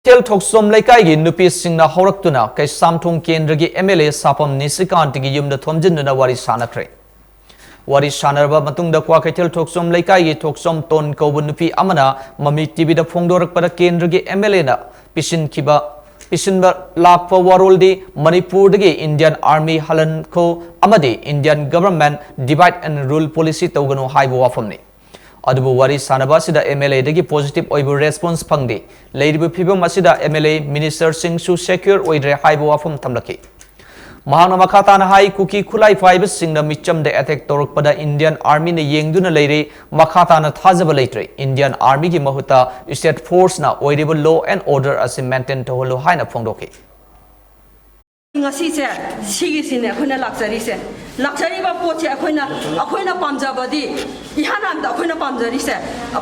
ꯀꯩꯊꯦꯜ ꯊꯣꯛꯆꯣꯝ ꯂꯩꯀꯥꯏꯒꯤ ꯅꯨꯄꯤꯁꯤꯡꯅ ꯍꯧꯔꯛꯇꯨꯅ ꯀꯩꯁꯥꯝꯊꯣꯡ ꯀꯦꯟꯗ꯭ꯔꯒꯤ M L A ꯁꯥꯄꯝ ꯅꯤꯁꯤꯀꯥꯟꯇꯒꯤ ꯌꯨꯝꯗ ꯊꯣꯝꯖꯤꯟꯗꯨꯅ ꯋꯥꯔꯤ ꯁꯥꯅꯈ꯭ꯔꯦ꯫ ꯋꯥꯔꯤ ꯁꯥꯅꯔꯕ ꯃꯇꯨꯡꯗ ꯀ꯭ꯋꯥꯀꯩꯊꯦꯜ ꯊꯣꯛꯆꯣꯝ ꯂꯩꯀꯥꯏꯒꯤ ꯊꯣꯛꯆꯣꯝ ꯇꯣꯟ ꯀꯧꯕ ꯅꯨꯄꯤ ꯑꯃꯅ ꯃꯃꯤ T V ꯗ ꯐꯣꯡꯗꯣꯔꯛꯄꯗ ꯀꯦꯟꯗ꯭ꯔꯒꯤ M L A ꯅ ꯄꯤꯁꯤꯟꯈꯤꯕ, ꯄꯤꯁꯤꯟꯕ ꯂꯥꯛꯄ ꯋꯥꯔꯣꯜꯗꯤ ꯃꯅꯤꯄꯨꯔꯗꯒꯤ Indian Army ꯍꯜꯍꯟꯈꯣ ꯑꯃꯗꯤ Indian government divide and rule policy ꯇꯧꯒꯅꯨ ꯍꯥꯏꯕ ꯋꯥꯐꯝꯅꯤ꯫ ꯑꯗꯨꯕꯨ ꯋꯥꯔꯤ ꯁꯥꯅꯕ ꯑꯁꯤꯗ M L A ꯗꯒꯤ positive ꯑꯣꯏꯕ response ꯐꯪꯗꯦ꯫ ꯂꯩꯔꯤꯕ ꯐꯤꯕꯝ ꯑꯁꯤꯗ M L A minister ꯁꯤꯡꯁꯨ secure ꯑꯣꯏꯗ꯭ꯔꯦ ꯍꯥꯏꯕ ꯋꯥꯐꯝ ꯊꯝꯂꯛꯈꯤ꯫ ꯃꯍꯥꯛꯅ ꯃꯈꯥ ꯇꯥꯅ ꯍꯥꯏ, ꯀꯨꯀꯤ ꯈꯨꯠꯂꯥꯏ ꯄꯥꯏꯕꯁꯤꯡꯅ ꯃꯤꯆꯝꯗ attack ꯇꯧꯔꯛꯄꯗ Indian Army ꯅ ꯌꯦꯡꯗꯨꯅ ꯂꯩꯔꯦ, ꯃꯈꯥ ꯇꯥꯅ ꯊꯥꯖꯕ ꯂꯩꯇ꯭ꯔꯦ꯫ Indian Army ꯒꯤ ꯃꯍꯨꯠꯇ state force ꯅ ꯑꯣꯏꯔꯤꯕ law and order ꯑꯁꯤ maintain ꯇꯧꯍꯜꯂꯨ ꯍꯥꯏꯅ ꯐꯣꯡꯗꯣꯛꯈꯤ꯫ ꯉꯁꯤꯁꯦ, ꯁꯤꯒꯤꯁꯤꯅꯦ ꯑꯩꯈꯣꯏꯅ ꯂꯥꯛꯆꯔꯤꯁꯦ꯫ ꯂꯥꯛꯆꯔꯤꯕ ꯄꯣꯠꯁꯦ ꯑꯩꯈꯣꯏꯅ, ꯑꯩꯈꯣꯏꯅ ꯄꯥꯝꯖꯕꯗꯤ, ꯏꯍꯥꯟ ꯍꯥꯟꯕꯗ ꯑꯩꯈꯣꯏꯅ ꯄꯥꯝꯖꯔꯤꯁꯦ,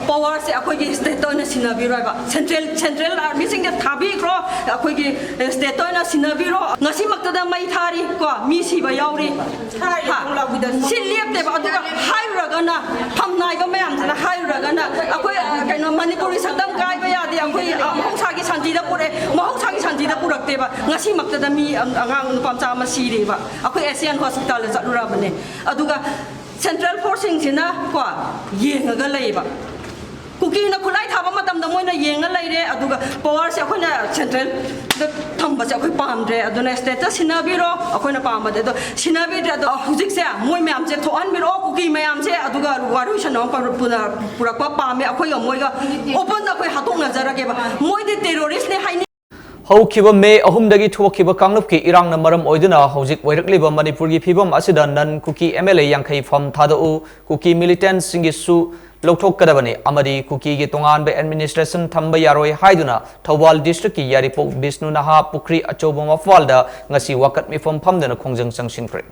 power ꯁꯦ ꯑꯩꯈꯣꯏꯒꯤ state ꯇ ꯑꯣꯏꯅ ꯁꯤꯟꯅꯕꯤꯔꯣ ꯍꯥꯏꯕ꯫ Central, central army ꯁꯤꯡꯁꯦ ꯊꯥꯕꯤꯈ꯭ꯔꯣ, ꯑꯩꯈꯣꯏꯒꯤ state ꯇ ꯑꯣꯏꯅ ꯁꯤꯟꯅꯕꯤꯔꯣ꯫ ꯉꯁꯤꯃꯛꯇꯗ ꯃꯩ ꯊꯥꯔꯤ ꯀꯣ, ꯃꯤ ꯁꯤꯕ ꯌꯥꯎꯔꯤ꯫ ꯍꯥ? ꯁꯤ ꯂꯦꯞꯇꯦꯕ꯫ ꯑꯗꯨꯒ ꯍꯥꯏꯔꯨꯔꯒꯅ, ꯐꯝ ꯅꯥꯏꯕ ꯃꯌꯥꯝꯁꯤꯅ ꯍꯥꯏꯔꯨꯔꯒꯅ, ꯑꯩꯈꯣꯏ, ꯑ, ꯀꯩꯅꯣ, ꯃꯅꯤꯄꯨꯔꯒꯤ ꯁꯛꯇꯝ ꯀꯥꯏꯕ ꯌꯥꯗꯦ, ꯑꯩꯈꯣꯏ, ꯑ, ꯃꯍꯧꯁꯥꯒꯤ ꯁꯥꯟꯇꯤꯗ ꯄꯨꯔꯛꯑꯦ, ꯃꯍꯧꯁꯥꯒꯤ ꯁꯥꯟꯇꯤꯗ ꯄꯨꯔꯛꯇꯦꯕ꯫ ꯉꯁꯤꯃꯛꯇꯗ ꯃꯤ, ꯑ, ꯑꯉꯥꯡ ꯅꯨꯄꯥ ꯃꯆꯥ ꯑꯃ ꯁꯤꯔꯦꯕ꯫ ꯑꯩꯈꯣꯏ Asian hospital ꯗ ꯆꯠꯂꯨꯔꯕꯅꯦ꯫ ꯑꯗꯨꯒ central force ꯁꯤꯡꯁꯤꯅ ꯀꯣ, ꯌꯦꯡꯉꯒ ꯂꯩꯌꯦꯕ꯫ ꯀꯨꯀꯤꯅ ꯈꯨꯠꯂꯥꯏ ꯊꯥꯕ ꯃꯇꯝꯗ ꯃꯣꯏꯅ ꯌꯦꯡꯉ ꯂꯩꯔꯦ, ꯑꯗꯨꯒ power ꯁꯦ ꯑꯩꯈꯣꯏꯅ central ꯗ ꯊꯝꯕꯁꯦ ꯑꯩꯈꯣꯏ ꯄꯥꯝꯗ꯭ꯔꯦ, ꯑꯗꯨꯅ state ꯇ ꯁꯤꯟꯅꯕꯤꯔꯣ, ꯑꯩꯈꯣꯏꯅ ꯄꯥꯝꯕꯗꯤ꯫ ꯑꯗꯣ ꯁꯤꯟꯅꯕꯤꯗ꯭ꯔꯦ꯫ ꯑꯗꯣ ꯍꯧꯖꯤꯛꯁꯦ ꯃꯣꯏ ꯃꯌꯥꯝꯁꯦ ꯊꯣꯛꯍꯟꯕꯤꯔꯛꯑꯣ, ꯀꯨꯀꯤ ꯃꯌꯥꯝꯁꯦ, ꯑꯗꯨꯒ ꯋꯥꯔꯣꯏꯁꯟ ꯑꯃ ꯄꯨꯔꯛꯄ ꯄꯥꯝꯃꯦ꯫ ꯑꯩꯈꯣꯏꯒ ꯃꯣꯏꯒ open ꯗ ꯑꯩꯈꯣꯏ ꯍꯥꯠꯇꯣꯛꯅꯖꯔꯒꯦꯕ꯫ ꯃꯣꯏꯗꯤ terrorist ꯅꯦ ꯍꯥꯏꯅꯤ꯫ ꯍꯧꯈꯤꯕ ꯃꯦ ꯑꯍꯨꯝꯗꯒꯤ ꯊꯣꯛꯈꯤꯕ ꯀꯥꯡꯂꯨꯞꯀꯤ ꯏꯔꯥꯡꯅ ꯃꯔꯝ ꯑꯣꯏꯗꯨꯅ ꯍꯧꯖꯤꯛ ꯑꯣꯏꯔꯛꯂꯤꯕ ꯃꯅꯤꯄꯨꯔꯒꯤ ꯐꯤꯕꯝ ꯑꯁꯤꯗ non Kuki M L A ꯌꯥꯡꯈꯩ ꯐꯝ ꯊꯥꯗꯣꯛꯎ, ꯀꯨꯀꯤ militant ꯁꯤꯡꯒꯤꯁꯨ ꯂꯧꯊꯣꯛꯀꯗꯕꯅꯤ ꯑꯃꯗꯤ ꯀꯨꯀꯤꯒꯤ ꯇꯣꯉꯥꯟꯕ administration ꯊꯝꯕ ꯌꯥꯔꯣꯏ ꯍꯥꯏꯗꯨꯅ ꯊꯧꯕꯥꯜ districtꯀꯤ ꯌꯥꯏꯔꯤꯄꯣꯛ ꯕꯤꯁꯅꯨ ꯅꯍꯥ ꯄꯨꯈ꯭ꯔꯤ ꯑꯆꯧꯕ ꯃꯄꯥꯜꯗ ꯉꯁꯤ ꯋꯥꯀꯠ ꯃꯤꯐꯝ ꯐꯝꯗꯨꯅ ꯈꯣꯡꯖꯪ ꯆꯪꯁꯤꯟꯈ꯭ꯔꯦ꯫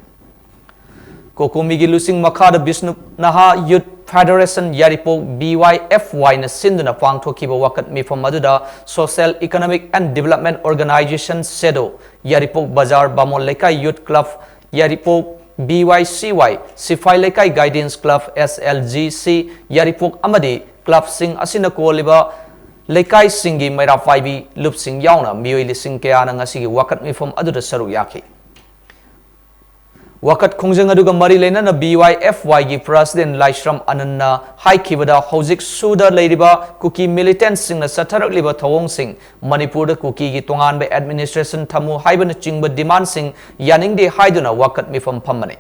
ꯀꯣꯀꯣꯃꯤꯒꯤ ꯂꯨꯆꯤꯡ ꯃꯈꯥꯗ ꯕꯤꯁꯅꯨ ꯅꯍꯥ Youth Federation ꯌꯥꯏꯔꯤꯄꯣꯛ B Y F Yꯅ ꯁꯤꯟꯗꯨꯅ ꯄꯥꯡꯊꯣꯛꯈꯤꯕ ꯋꯥꯀꯠ ꯃꯤꯐꯝ ꯑꯗꯨꯗ Social Economic and Development Organisation SEDO, ꯌꯥꯏꯔꯤꯄꯣꯛ ꯕꯖꯥꯔ ꯕꯥꯃꯣꯟ ꯂꯩꯀꯥꯏ Youth Club ꯌꯥꯏꯔꯤꯄꯣꯛ B Y C Y, ꯁꯤꯐꯥꯏ ꯂꯩꯀꯥꯏ Guidance Club S L G C ꯌꯥꯏꯔꯤꯄꯣꯛ ꯑꯃꯗꯤ clubꯁꯤꯡ ꯑꯁꯤꯅ ꯀꯣꯜꯂꯤꯕ ꯂꯩꯀꯥꯏꯁꯤꯡꯒꯤ ꯃꯩꯔꯥ ꯄꯥꯏꯕꯤ ꯂꯨꯞꯁꯤꯡ ꯌꯥꯎꯅ ꯃꯤꯑꯣꯏ ꯂꯤꯁꯤꯡ ꯀꯌꯥꯅ ꯉꯁꯤꯒꯤ ꯋꯥꯀꯠ ꯃꯤꯐꯝ ꯑꯗꯨꯗ ꯁꯔꯨꯛ ꯌꯥꯈꯤ꯫ ꯋꯥꯀꯠ ꯈꯣꯡꯖꯪ ꯑꯗꯨꯒ ꯃꯔꯤ ꯂꯩꯅꯅ B Y F Yꯒꯤ President ꯂꯥꯏꯁ꯭ꯔꯝ ꯑꯅꯟꯅ ꯍꯥꯏꯈꯤꯕꯗ, ꯍꯧꯖꯤꯛ ꯁꯨꯗ ꯂꯩꯔꯤꯕ ꯀꯨꯀꯤ militantꯁꯤꯡꯅ ꯆꯠꯊꯔꯛꯂꯤꯕ ꯊꯧꯑꯣꯡꯁꯤꯡ ꯃꯅꯤꯄꯨꯔꯗ ꯀꯨꯀꯤꯒꯤ ꯇꯣꯉꯥꯟꯕ administration ꯊꯝꯃꯨ ꯍꯥꯏꯕꯅꯆꯤꯡꯕ demandꯁꯤꯡ ꯌꯥꯅꯤꯡꯗꯦ ꯍꯥꯏꯗꯨꯅ ꯋꯥꯀꯠ ꯃꯤꯐꯝ ꯐꯝꯕꯅꯤ꯫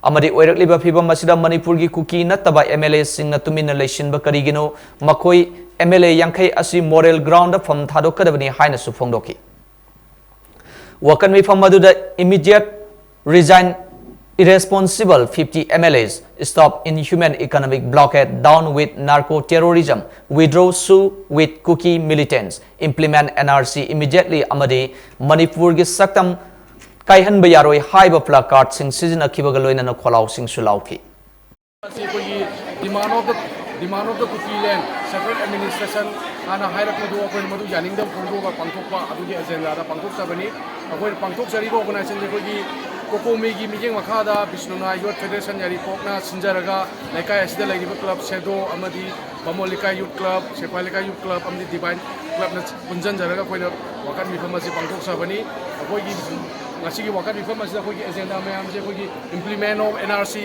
ꯑꯃꯗꯤ ꯑꯣꯏꯔꯛꯂꯤꯕ ꯐꯤꯕꯝ ꯑꯁꯤꯗ ꯃꯅꯤꯄꯨꯔꯒꯤ ꯀꯨꯀꯤ ꯅꯠꯇꯕ MLAꯁꯤꯡꯅ ꯇꯨꯃꯤꯟꯅ ꯂꯩꯁꯤꯟꯕ ꯀꯔꯤꯒꯤꯅꯣ? ꯃꯈꯣꯏ MLA ꯌꯥꯡꯈꯩ ꯑꯁꯤ moral groundꯗ ꯐꯝ ꯊꯥꯗꯣꯛꯀꯗꯕꯅꯤ ꯍꯥꯏꯅꯁꯨ ꯐꯣꯡꯗꯣꯛꯈꯤ꯫ ꯋꯥꯀꯠ ꯃꯤꯐꯝ ꯑꯗꯨꯗ immediate resign irresponsible fifty MLAs, stop inhuman economic blockade, down with narco terrorism, withdraw sue with Kuki militants, implement NRC immediately ꯑꯃꯗꯤ ꯃꯅꯤꯄꯨꯔꯒꯤ ꯁꯛꯇꯝ ꯀꯥꯏꯍꯟꯕ ꯌꯥꯔꯣꯏ ꯍꯥꯏꯕ placardꯁꯤꯡ ꯁꯤꯖꯤꯟꯅꯈꯤꯕꯒ ꯂꯣꯏꯅꯅ ꯈꯣꯜꯂꯥꯎꯁꯤꯡꯁꯨ ꯂꯥꯎꯈꯤ꯫ ꯑꯁꯤ ꯑꯩꯈꯣꯏꯒꯤ demand of the, demand of the Kuki land separate administration ꯍꯥꯟꯅ ꯍꯥꯏꯔꯛꯄꯗꯨ ꯑꯩꯈꯣꯏ ꯃꯗꯨ ꯌꯥꯅꯤꯡꯗꯕ ꯐꯣꯡꯗꯣꯛꯑꯒ ꯄꯥꯡꯊꯣꯛꯄ ꯑꯗꯨꯒꯤ agendaꯗ ꯄꯥꯡꯊꯣꯛꯆꯕꯅꯤ꯫ ꯑꯩꯈꯣꯏꯅ ꯄꯥꯡꯊꯣꯛꯆꯔꯤꯕ organizationꯁꯦ ꯑꯩꯈꯣꯏꯒꯤ ꯀꯣꯀꯣꯃꯤꯒꯤ ꯃꯤꯠꯌꯦꯡ ꯃꯈꯥꯗ ꯕꯤꯁ꯭ꯅꯨꯅꯥ Youth Federation ꯌꯥꯏꯔꯤꯄꯣꯛꯅ ꯁꯤꯟꯖꯔꯒ ꯂꯩꯀꯥꯏ ꯑꯁꯤꯗ ꯂꯩꯔꯤꯕ club SEDO ꯑꯃꯗꯤ ꯕꯥꯃꯣꯟ ꯂꯩꯀꯥꯏ Youth Club, ꯁꯤꯐꯥꯏ ꯂꯩꯀꯥꯏ Youth Club ꯑꯃꯗꯤ Divine Clubꯅ ꯄꯨꯟꯁꯤꯟꯖꯔꯒ ꯑꯩꯈꯣꯏꯅ ꯋꯥꯀꯠ ꯃꯤꯐꯝ ꯑꯁꯤ ꯄꯥꯡꯊꯣꯛꯆꯕꯅꯤ꯫ ꯑꯩꯈꯣꯏꯒꯤ ꯉꯁꯤꯒꯤ ꯋꯥꯀꯠ ꯃꯤꯐꯝ ꯑꯁꯤꯗ ꯑꯩꯈꯣꯏꯒꯤ agenda ꯃꯌꯥꯝꯁꯦ ꯑꯩꯈꯣꯏꯒꯤ implement of NRC,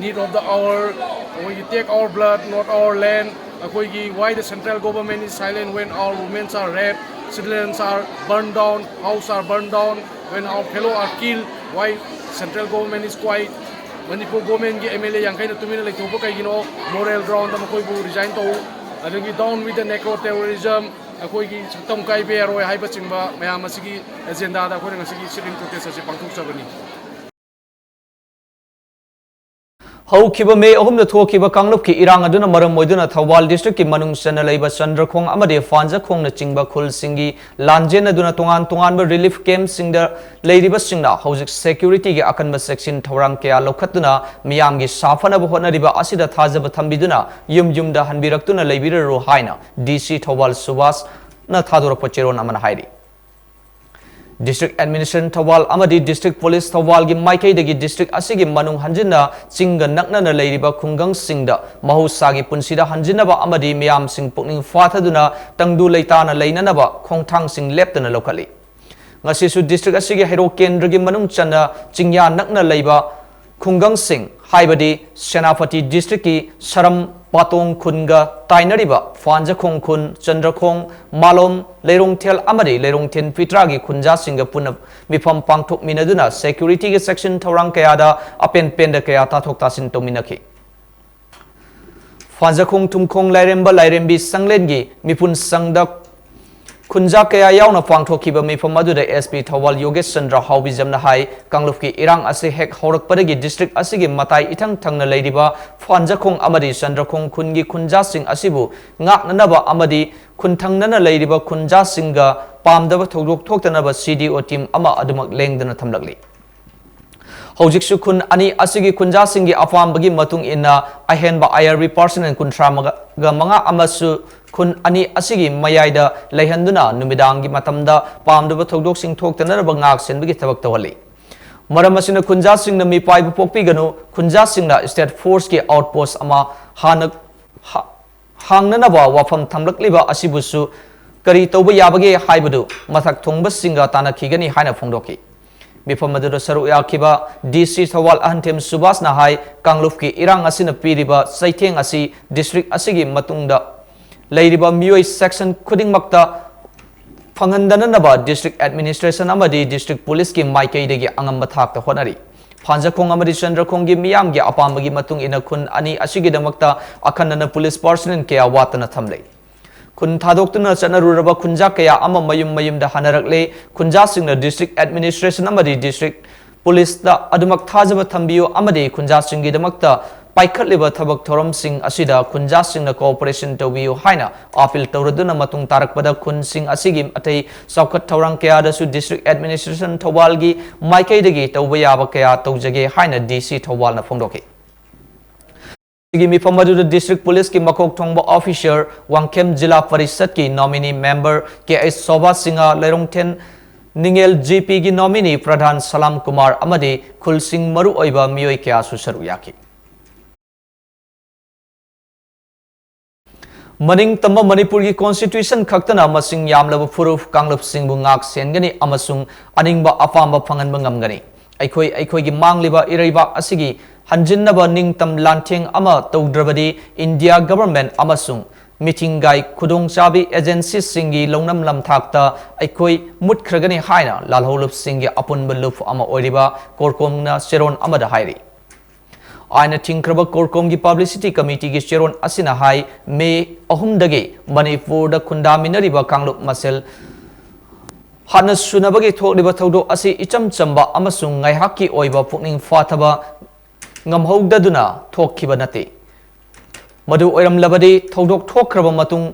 need of the hour, ꯑꯩꯈꯣꯏꯒꯤ take our blood, not our land, ꯑꯩꯈꯣꯏꯒꯤ why the central government is silent when our women are raped, children are burned down, house are burned down, when our fellow are killed, why central government is quiet? Manipur governmentꯀꯤ MLA ꯌꯥꯡꯈꯩꯅ ꯇꯨꯃꯤꯟꯅ ꯂꯩꯊꯣꯛꯄ ꯀꯩꯒꯤꯅꯣ? Moral groundꯗ ꯃꯈꯣꯏꯕꯨ resign ꯇꯧ꯫ ꯑꯗꯒꯤ down with the narco terrorism, ꯑꯩꯈꯣꯏꯒꯤ ꯁꯛꯇꯝ ꯀꯥꯏꯕ ꯌꯥꯔꯣꯏ ꯍꯥꯏꯕꯆꯤꯡꯕ ꯃꯌꯥꯝ ꯑꯁꯤꯒꯤ agendaꯗ ꯑꯩꯈꯣꯏꯅ ꯉꯁꯤꯒꯤ sit-in protest ꯑꯁꯤ ꯄꯥꯡꯊꯣꯛꯆꯕꯅꯤ꯫ ꯍꯧꯈꯤꯕ ꯃꯦ ꯑꯍꯨꯝꯗ ꯊꯣꯛꯈꯤꯕ ꯀꯥꯡꯂꯨꯞꯀꯤ ꯏꯔꯥꯡ ꯑꯗꯨꯅ ꯃꯔꯝ ꯑꯣꯏꯗꯨꯅ ꯊꯧꯕꯥꯜ ꯗꯤꯁꯇ꯭ꯔꯤꯛꯀꯤ ꯃꯅꯨꯡ ꯆꯟꯅ ꯂꯩꯕ ꯆꯟꯗ꯭ꯔꯈꯣꯡ ꯑꯃꯗꯤ ꯐꯥꯟꯖꯈꯣꯡꯅꯆꯤꯡꯕ ꯈꯨꯜꯁꯤꯡꯒꯤ ꯂꯥꯟꯖꯦꯟꯅꯗꯨꯅ ꯇꯣꯉꯥꯟ ꯇꯣꯉꯥꯟꯕ ꯔꯤꯂꯤꯐ ꯀꯦꯝꯞꯁꯤꯡꯗ ꯂꯩꯔꯤꯕꯁꯤꯡꯅ ꯍꯧꯖꯤꯛ ꯁꯦꯀ꯭ꯌꯨꯔꯤꯇꯤꯒꯤ ꯑꯀꯟꯕ ꯆꯦꯛꯁꯤꯟ ꯊꯧꯔꯥꯡ ꯀꯌꯥ ꯂꯧꯈꯠꯇꯨꯅ ꯃꯤꯌꯥꯝꯒꯤ ꯁꯥꯐꯅꯕ ꯍꯣꯠꯅꯔꯤꯕ ꯑꯁꯤꯗ ꯊꯥꯖꯕ ꯊꯝꯕꯤꯗꯨꯅ ꯌꯨꯝ ꯌꯨꯝꯗ ꯍꯟꯕꯤꯔꯛꯇꯨꯅ ꯂꯩꯕꯤꯔꯔꯨ ꯍꯥꯏꯅ ꯗꯤ ꯁꯤ ꯊꯧꯕꯥꯜ ꯁꯨꯕꯥꯁꯅ ꯊꯥꯗꯣꯔꯛꯄ ꯆꯦꯔꯣꯜ ꯑꯃꯅ ꯍꯥꯏꯔꯤ꯫ ꯗꯤꯁꯇ꯭ꯔꯤꯛ ꯑꯦꯗꯃꯤꯅꯤꯁꯇ꯭ꯔꯦꯁꯟ ꯊꯧꯕꯥꯜ ꯑꯃꯗꯤ ꯗꯤꯁꯇ꯭ꯔꯤꯛ ꯄꯨꯂꯤꯁ ꯊꯧꯕꯥꯜꯒꯤ ꯃꯥꯏꯀꯩꯗꯒꯤ ꯗꯤꯁꯇ꯭ꯔꯤꯛ ꯑꯁꯤꯒꯤ ꯃꯅꯨꯡ ꯍꯟꯖꯤꯟꯅ ꯆꯤꯡꯒ ꯅꯛꯅꯅ ꯂꯩꯔꯤꯕ ꯈꯨꯡꯒꯪꯁꯤꯡꯗ ꯃꯍꯧꯁꯥꯒꯤ ꯄꯨꯟꯁꯤꯗ ꯍꯟꯖꯤꯟꯅꯕ ꯑꯃꯗꯤ ꯃꯤꯌꯥꯝꯁꯤꯡ ꯄꯨꯛꯅꯤꯡ ꯐꯥꯊꯗꯨꯅ ꯇꯪꯗꯨ ꯂꯩꯇꯥꯅ ꯂꯩꯅꯅꯕ ꯈꯣꯡꯊꯥꯡꯁꯤꯡ ꯂꯦꯞꯇꯅ ꯂꯧꯈꯠꯂꯤ꯫ ꯉꯁꯤꯁꯨ ꯗꯤꯁꯇ꯭ꯔꯤꯛ ꯑꯁꯤꯒꯤ ꯍꯩꯔꯣꯛ ꯀꯦꯟꯗ꯭ꯔꯒꯤ ꯃꯅꯨꯡ ꯆꯟꯅ ꯆꯤꯡꯌꯥ ꯅꯛꯅ ꯂꯩꯕ ꯈꯨꯡꯒꯪꯁꯤꯡ, ꯍꯥꯏꯕꯗꯤ ꯁꯦꯅꯥꯄꯇꯤ ꯗꯤꯁꯇ꯭ꯔꯤꯛꯀꯤ ꯁꯔꯝ ꯄꯥꯇꯣꯡ ꯈꯨꯟꯒ ꯇꯥꯏꯅꯔꯤꯕ ꯐꯥꯟꯖꯈꯣꯡ ꯈꯨꯟ, ꯆꯟꯗ꯭ꯔꯈꯣꯡ, ꯃꯥꯂꯣꯝ, ꯂꯩꯔꯣꯡꯊꯦꯜ ꯑꯃꯗꯤ ꯂꯩꯔꯣꯡꯊꯦꯜ ꯄꯤꯇ꯭ꯔꯥꯒꯤ ꯈꯨꯟꯖꯥꯁꯤꯡꯒ ꯄꯨꯟꯅ ꯃꯤꯐꯝ ꯄꯥꯡꯊꯣꯛꯃꯤꯟꯅꯗꯨꯅ ꯁꯦꯀ꯭ꯌꯨꯔꯤꯇꯤꯒꯤ ꯆꯦꯛꯁꯤꯟ ꯊꯧꯔꯥꯡ ꯀꯌꯥꯗ ꯑꯄꯦꯟ ꯄꯦꯟꯗ ꯀꯌꯥ ꯇꯥꯊꯣꯛ ꯇꯥꯁꯤꯟ ꯇꯧꯃꯤꯟꯅꯈꯤ꯫ ꯐꯥꯟꯖꯈꯣꯡ ꯊꯨꯝꯈꯣꯡ ꯂꯥꯏꯔꯦꯝꯕ ꯂꯥꯏꯔꯦꯝꯕꯤ ꯆꯪꯂꯦꯟꯒꯤ ꯃꯤꯄꯨꯟ ꯁꯪꯗ ꯈꯨꯟꯖꯥ ꯀꯌꯥ ꯌꯥꯎꯅ ꯄꯥꯡꯊꯣꯛꯈꯤꯕ ꯃꯤꯐꯝ ꯑꯗꯨꯗ ꯑꯦꯁ ꯄꯤ ꯊꯧꯕꯥꯜ ꯌꯣꯒꯦꯁ ꯆꯟꯗ꯭ꯔ ꯍꯥꯎꯕꯤꯖꯝꯅ ꯍꯥꯏ, ꯀꯥꯡꯂꯨꯞꯀꯤ ꯏꯔꯥꯡ ꯑꯁꯤ ꯍꯦꯛ ꯍꯧꯔꯛꯄꯗꯒꯤ ꯗꯤꯁꯇ꯭ꯔꯤꯛ ꯑꯁꯤꯒꯤ ꯃꯇꯥꯏ ꯏꯊꯪ ꯊꯪꯅ ꯂꯩꯔꯤꯕ ꯐꯥꯟꯖꯈꯣꯡ ꯑꯃꯗꯤ ꯆꯟꯗ꯭ꯔꯈꯣꯡ ꯈꯨꯟꯒꯤ ꯈꯨꯟꯖꯥꯁꯤꯡ ꯑꯁꯤꯕꯨ ꯉꯥꯛꯅꯅꯕ ꯑꯃꯗꯤ ꯈꯨꯟ ꯊꯪꯅꯅ ꯂꯩꯔꯤꯕ ꯈꯨꯟꯖꯥꯁꯤꯡꯒ ꯄꯥꯝꯗꯕ ꯊꯧꯗꯣꯛ ꯊꯣꯛꯇꯅꯕ ꯁꯤ ꯗꯤ ꯑꯣ ꯇꯤꯝ ꯑꯃ ꯑꯗꯨꯃꯛ ꯂꯦꯡꯗꯅ ꯊꯝꯂꯛꯂꯤ꯫ ꯍꯧꯖꯤꯛꯁꯨ ꯈꯨꯟ ꯑꯅꯤ ꯑꯁꯤꯒꯤ ꯈꯨꯟꯖꯥꯁꯤꯡꯒꯤ ꯑꯄꯥꯝꯕꯒꯤ ꯃꯇꯨꯡ ꯏꯟꯅ ꯑꯍꯦꯟꯕ ꯑꯥꯏ ꯑꯥꯔ ꯕꯤ ꯄꯥꯔꯁꯅꯦꯜ ꯀꯨꯟꯊ꯭ꯔꯥ ꯃꯉꯥ ꯑꯃꯁꯨ ꯈꯨꯟ ꯑꯅꯤ ꯑꯁꯤꯒꯤ ꯃꯌꯥꯏꯗ ꯂꯩꯍꯟꯗꯨꯅ ꯅꯨꯃꯤꯗꯥꯡꯒꯤ ꯃꯇꯝꯗ ꯄꯥꯝꯗꯕ ꯊꯧꯗꯣꯛꯁꯤꯡ ꯊꯣꯛꯇꯅꯕ ꯉꯥꯛ ꯁꯦꯟꯕꯒꯤ ꯊꯕꯛ ꯇꯧꯍꯜꯂꯤ꯫ ꯃꯔꯝ ꯑꯁꯤꯅ ꯈꯨꯟꯖꯥꯁꯤꯡꯅ ꯃꯤꯄꯥꯏꯕ ꯄꯣꯛꯄꯤꯒꯅꯨ, ꯈꯨꯟꯖꯥꯁꯤꯡꯅ ꯁ꯭ꯇꯦꯠ ꯐꯣꯔꯁꯀꯤ ꯑꯥꯎꯠꯄꯣꯁ ꯑꯃ ꯍꯥꯟꯅ ꯍꯥ-, ꯍꯥꯡꯅꯅꯕ ꯋꯥꯐꯝ ꯊꯝꯂꯛꯂꯤꯕ ꯑꯁꯤꯕꯨꯁꯨ ꯀꯔꯤ ꯇꯧꯕ ꯌꯥꯕꯒꯦ ꯍꯥꯏꯕꯗꯨ ꯃꯊꯛ ꯊꯣꯡꯕꯁꯤꯡꯒ ꯇꯥꯟꯅꯈꯤꯒꯅꯤ ꯍꯥꯏꯅ ꯐꯣꯡꯗꯣꯛꯈꯤ꯫ ꯃꯤꯐꯝ ꯑꯗꯨꯗ ꯁꯔꯨꯛ ꯌꯥꯈꯤꯕ ꯗꯤ ꯁꯤ ꯊꯧꯕꯥꯜ ꯑꯍꯟꯊꯦꯝ ꯁꯨꯕꯥꯁꯅ ꯍꯥꯏ, ꯀꯥꯡꯂꯨꯞꯀꯤ ꯏꯔꯥꯡ ꯑꯁꯤꯅ ꯄꯤꯔꯤꯕ ꯆꯩꯊꯦꯡ ꯑꯁꯤ ꯗꯤꯁꯇ꯭ꯔꯤꯛ ꯑꯁꯤꯒꯤ ꯃꯇꯨꯡꯗ ꯂꯩꯔꯤꯕ ꯃꯤꯑꯣꯏ ꯁꯦꯛꯁꯟ ꯈꯨꯗꯤꯡꯃꯛꯇ ꯐꯪꯍꯟꯗꯅꯅꯕ ꯗꯤꯁꯇ꯭ꯔꯤꯛ ꯑꯦꯗꯃꯤꯅꯤꯁꯇ꯭ꯔꯦꯁꯟ ꯑꯃꯗꯤ ꯗꯤꯁꯇ꯭ꯔꯤꯛ ꯄꯨꯂꯤꯁꯀꯤ ꯃꯥꯏꯀꯩꯗꯒꯤ ꯑꯉꯝꯕ ꯊꯥꯛꯇ ꯍꯣꯠꯅꯔꯤ꯫ ꯐꯥꯟꯖꯈꯣꯡ ꯑꯃꯗꯤ ꯆꯟꯗ꯭ꯔꯈꯣꯡꯒꯤ ꯃꯤꯌꯥꯝꯒꯤ ꯑꯄꯥꯝꯕꯒꯤ ꯃꯇꯨꯡ ꯏꯟꯅ ꯈꯨꯟ ꯑꯅꯤ ꯑꯁꯤꯒꯤꯗꯃꯛꯇ ꯑꯈꯟꯅꯅ ꯄꯨꯂꯤꯁ ꯄꯥꯔꯁꯅꯦꯜ ꯀꯌꯥ ꯋꯥꯠꯇꯅ ꯊꯝꯂꯦ꯫ ꯈꯨꯟ ꯊꯥꯗꯣꯛꯇꯨꯅ ꯆꯠꯅꯔꯨꯔꯕ ꯈꯨꯟꯖꯥ ꯀꯌꯥ ꯑꯃ ꯃꯌꯨꯝ ꯃꯌꯨꯝꯗ ꯍꯟꯅꯔꯛꯂꯦ꯫ ꯈꯨꯟꯖꯥꯁꯤꯡꯅ ꯗꯤꯁꯇ꯭ꯔꯤꯛ ꯑꯦꯗꯃꯤꯅꯤꯁꯇ꯭ꯔꯦꯁꯟ ꯑꯃꯗꯤ ꯗꯤꯁꯇ꯭ꯔꯤꯛ ꯄꯨꯂꯤꯁꯇ ꯑꯗꯨꯃꯛ ꯊꯥꯖꯕ ꯊꯝꯕꯤꯌꯨ ꯑꯃꯗꯤ ꯈꯨꯟꯖꯥꯁꯤꯡꯒꯤꯗꯃꯛꯇ ꯄꯥꯏꯈꯠꯂꯤꯕ ꯊꯕꯛ ꯊꯧꯔꯝꯁꯤꯡ ꯑꯁꯤꯗ ꯈꯨꯟꯖꯥꯁꯤꯡꯅ cooperation ꯇꯧꯕꯤꯌꯨ ꯍꯥꯏꯅ appeal ꯇꯧꯔꯗꯨꯅ, ꯃꯇꯨꯡ ꯇꯥꯔꯛꯄꯗ ꯈꯨꯟꯁꯤꯡ ꯑꯁꯤꯒꯤ ꯑꯇꯩ ꯆꯥꯎꯈꯠ ꯊꯧꯔꯥꯡ ꯀꯌꯥꯗꯁꯨ District Administration ꯊꯧꯕꯥꯜꯒꯤ ꯃꯥꯏꯀꯩꯗꯒꯤ ꯇꯧꯕ ꯌꯥꯕ ꯀꯌꯥ ꯇꯧꯖꯒꯦ ꯍꯥꯏꯅ D C ꯊꯧꯕꯥꯜꯅ ꯐꯣꯡꯗꯣꯛꯈꯤ꯫ ꯁꯤꯒꯤ ꯃꯤꯐꯝ ꯑꯗꯨꯗ District Policeꯀꯤ ꯃꯀꯣꯛ ꯊꯣꯡꯕ officer, ꯋꯥꯡꯈꯦꯝ ꯖꯤꯂꯥ ꯄꯔꯤꯁꯠꯀꯤ nominee member K H Sobha Singh, ꯂꯩꯔꯣꯡꯊꯦꯟ ꯅꯤꯡꯉꯦꯜ G Pꯒꯤ nominee ꯄ꯭ꯔꯙꯥꯟ ꯁꯂꯥꯝ ꯀꯨꯃꯥꯔ ꯑꯃꯗꯤ ꯈꯨꯜꯁꯤꯡ ꯃꯔꯨꯑꯣꯏꯕ ꯃꯤꯑꯣꯏ ꯀꯌꯥꯁꯨ ꯁꯔꯨꯛ ꯌꯥꯈꯤ꯫ ꯃꯅꯤꯡ ꯇꯝꯕ ꯃꯅꯤꯄꯨꯔꯒꯤ Constitution ꯈꯛꯇꯅ ꯃꯁꯤꯡ ꯌꯥꯝꯂꯕ ꯐꯨꯔꯨꯞ ꯀꯥꯡꯂꯨꯞꯁꯤꯡꯕꯨ ꯉꯥꯛ ꯁꯦꯟꯒꯅꯤ ꯑꯃꯁꯨꯡ ꯑꯅꯤꯡꯕ ꯑꯄꯥꯝꯕ ꯐꯪꯍꯟꯕ ꯉꯝꯒꯅꯤ꯫ ꯑꯩꯈꯣꯏ ꯑꯩꯈꯣꯏꯒꯤ ꯃꯥꯡꯂꯤꯕ ꯏꯔꯩꯕꯥꯛ ꯑꯁꯤꯒꯤ ꯍꯟꯖꯤꯟꯅꯕ ꯅꯤꯡꯇꯝ ꯂꯥꯟꯊꯦꯡ ꯑꯃ ꯇꯧꯗ꯭ꯔꯕꯗꯤ India Government ꯑꯃꯁꯨꯡ ꯃꯤꯊꯤꯡꯒꯥꯏ ꯈꯨꯗꯣꯡꯆꯥꯕꯤ agencyꯁꯤꯡꯒꯤ ꯂꯧꯅꯝ ꯂꯝꯊꯥꯛꯇ ꯑꯩꯈꯣꯏ ꯃꯨꯠꯈ꯭ꯔꯒꯅꯤ ꯍꯥꯏꯅ ꯂꯥꯜꯍꯧꯂꯨꯞꯁꯤꯡꯒꯤ ꯑꯄꯨꯟꯕ ꯂꯨꯞ ꯑꯃ ꯑꯣꯏꯔꯤꯕ CORCOMꯅ ꯆꯦꯔꯣꯟ ꯑꯃꯗ ꯍꯥꯏꯔꯤ꯫ ꯑꯥꯏꯟꯅ ꯊꯤꯡꯈ꯭ꯔꯕ CORCOMꯒꯤ Publicity Committeeꯒꯤ ꯆꯦꯔꯣꯟ ꯑꯁꯤꯅ ꯍꯥꯏ, ꯃꯦ ꯑꯍꯨꯝꯗꯒꯤ ꯃꯅꯤꯄꯨꯔꯗ ꯈꯨꯟꯗꯥꯃꯤꯟꯅꯔꯤꯕ ꯀꯥꯡꯂꯨꯞ ꯃꯁꯦꯜ ꯍꯥꯠꯅ ꯁꯨꯅꯕꯒꯤ ꯊꯣꯛꯂꯤꯕ ꯊꯧꯗꯣꯛ ꯑꯁꯤ ꯏꯆꯝ ꯆꯝꯕ ꯑꯃꯁꯨꯡ ꯉꯥꯏꯍꯥꯛꯀꯤ ꯑꯣꯏꯕ ꯄꯨꯛꯅꯤꯡ ꯐꯥꯊꯕ ꯉꯝꯍꯧꯗꯗꯨꯅ ꯊꯣꯛꯈꯤꯕ ꯅꯠꯇꯦ꯫ ꯃꯗꯨ ꯑꯣꯏꯔꯝꯂꯕꯗꯤ ꯊꯧꯗꯣꯛ ꯊꯣꯛꯈ꯭ꯔꯕ ꯃꯇꯨꯡ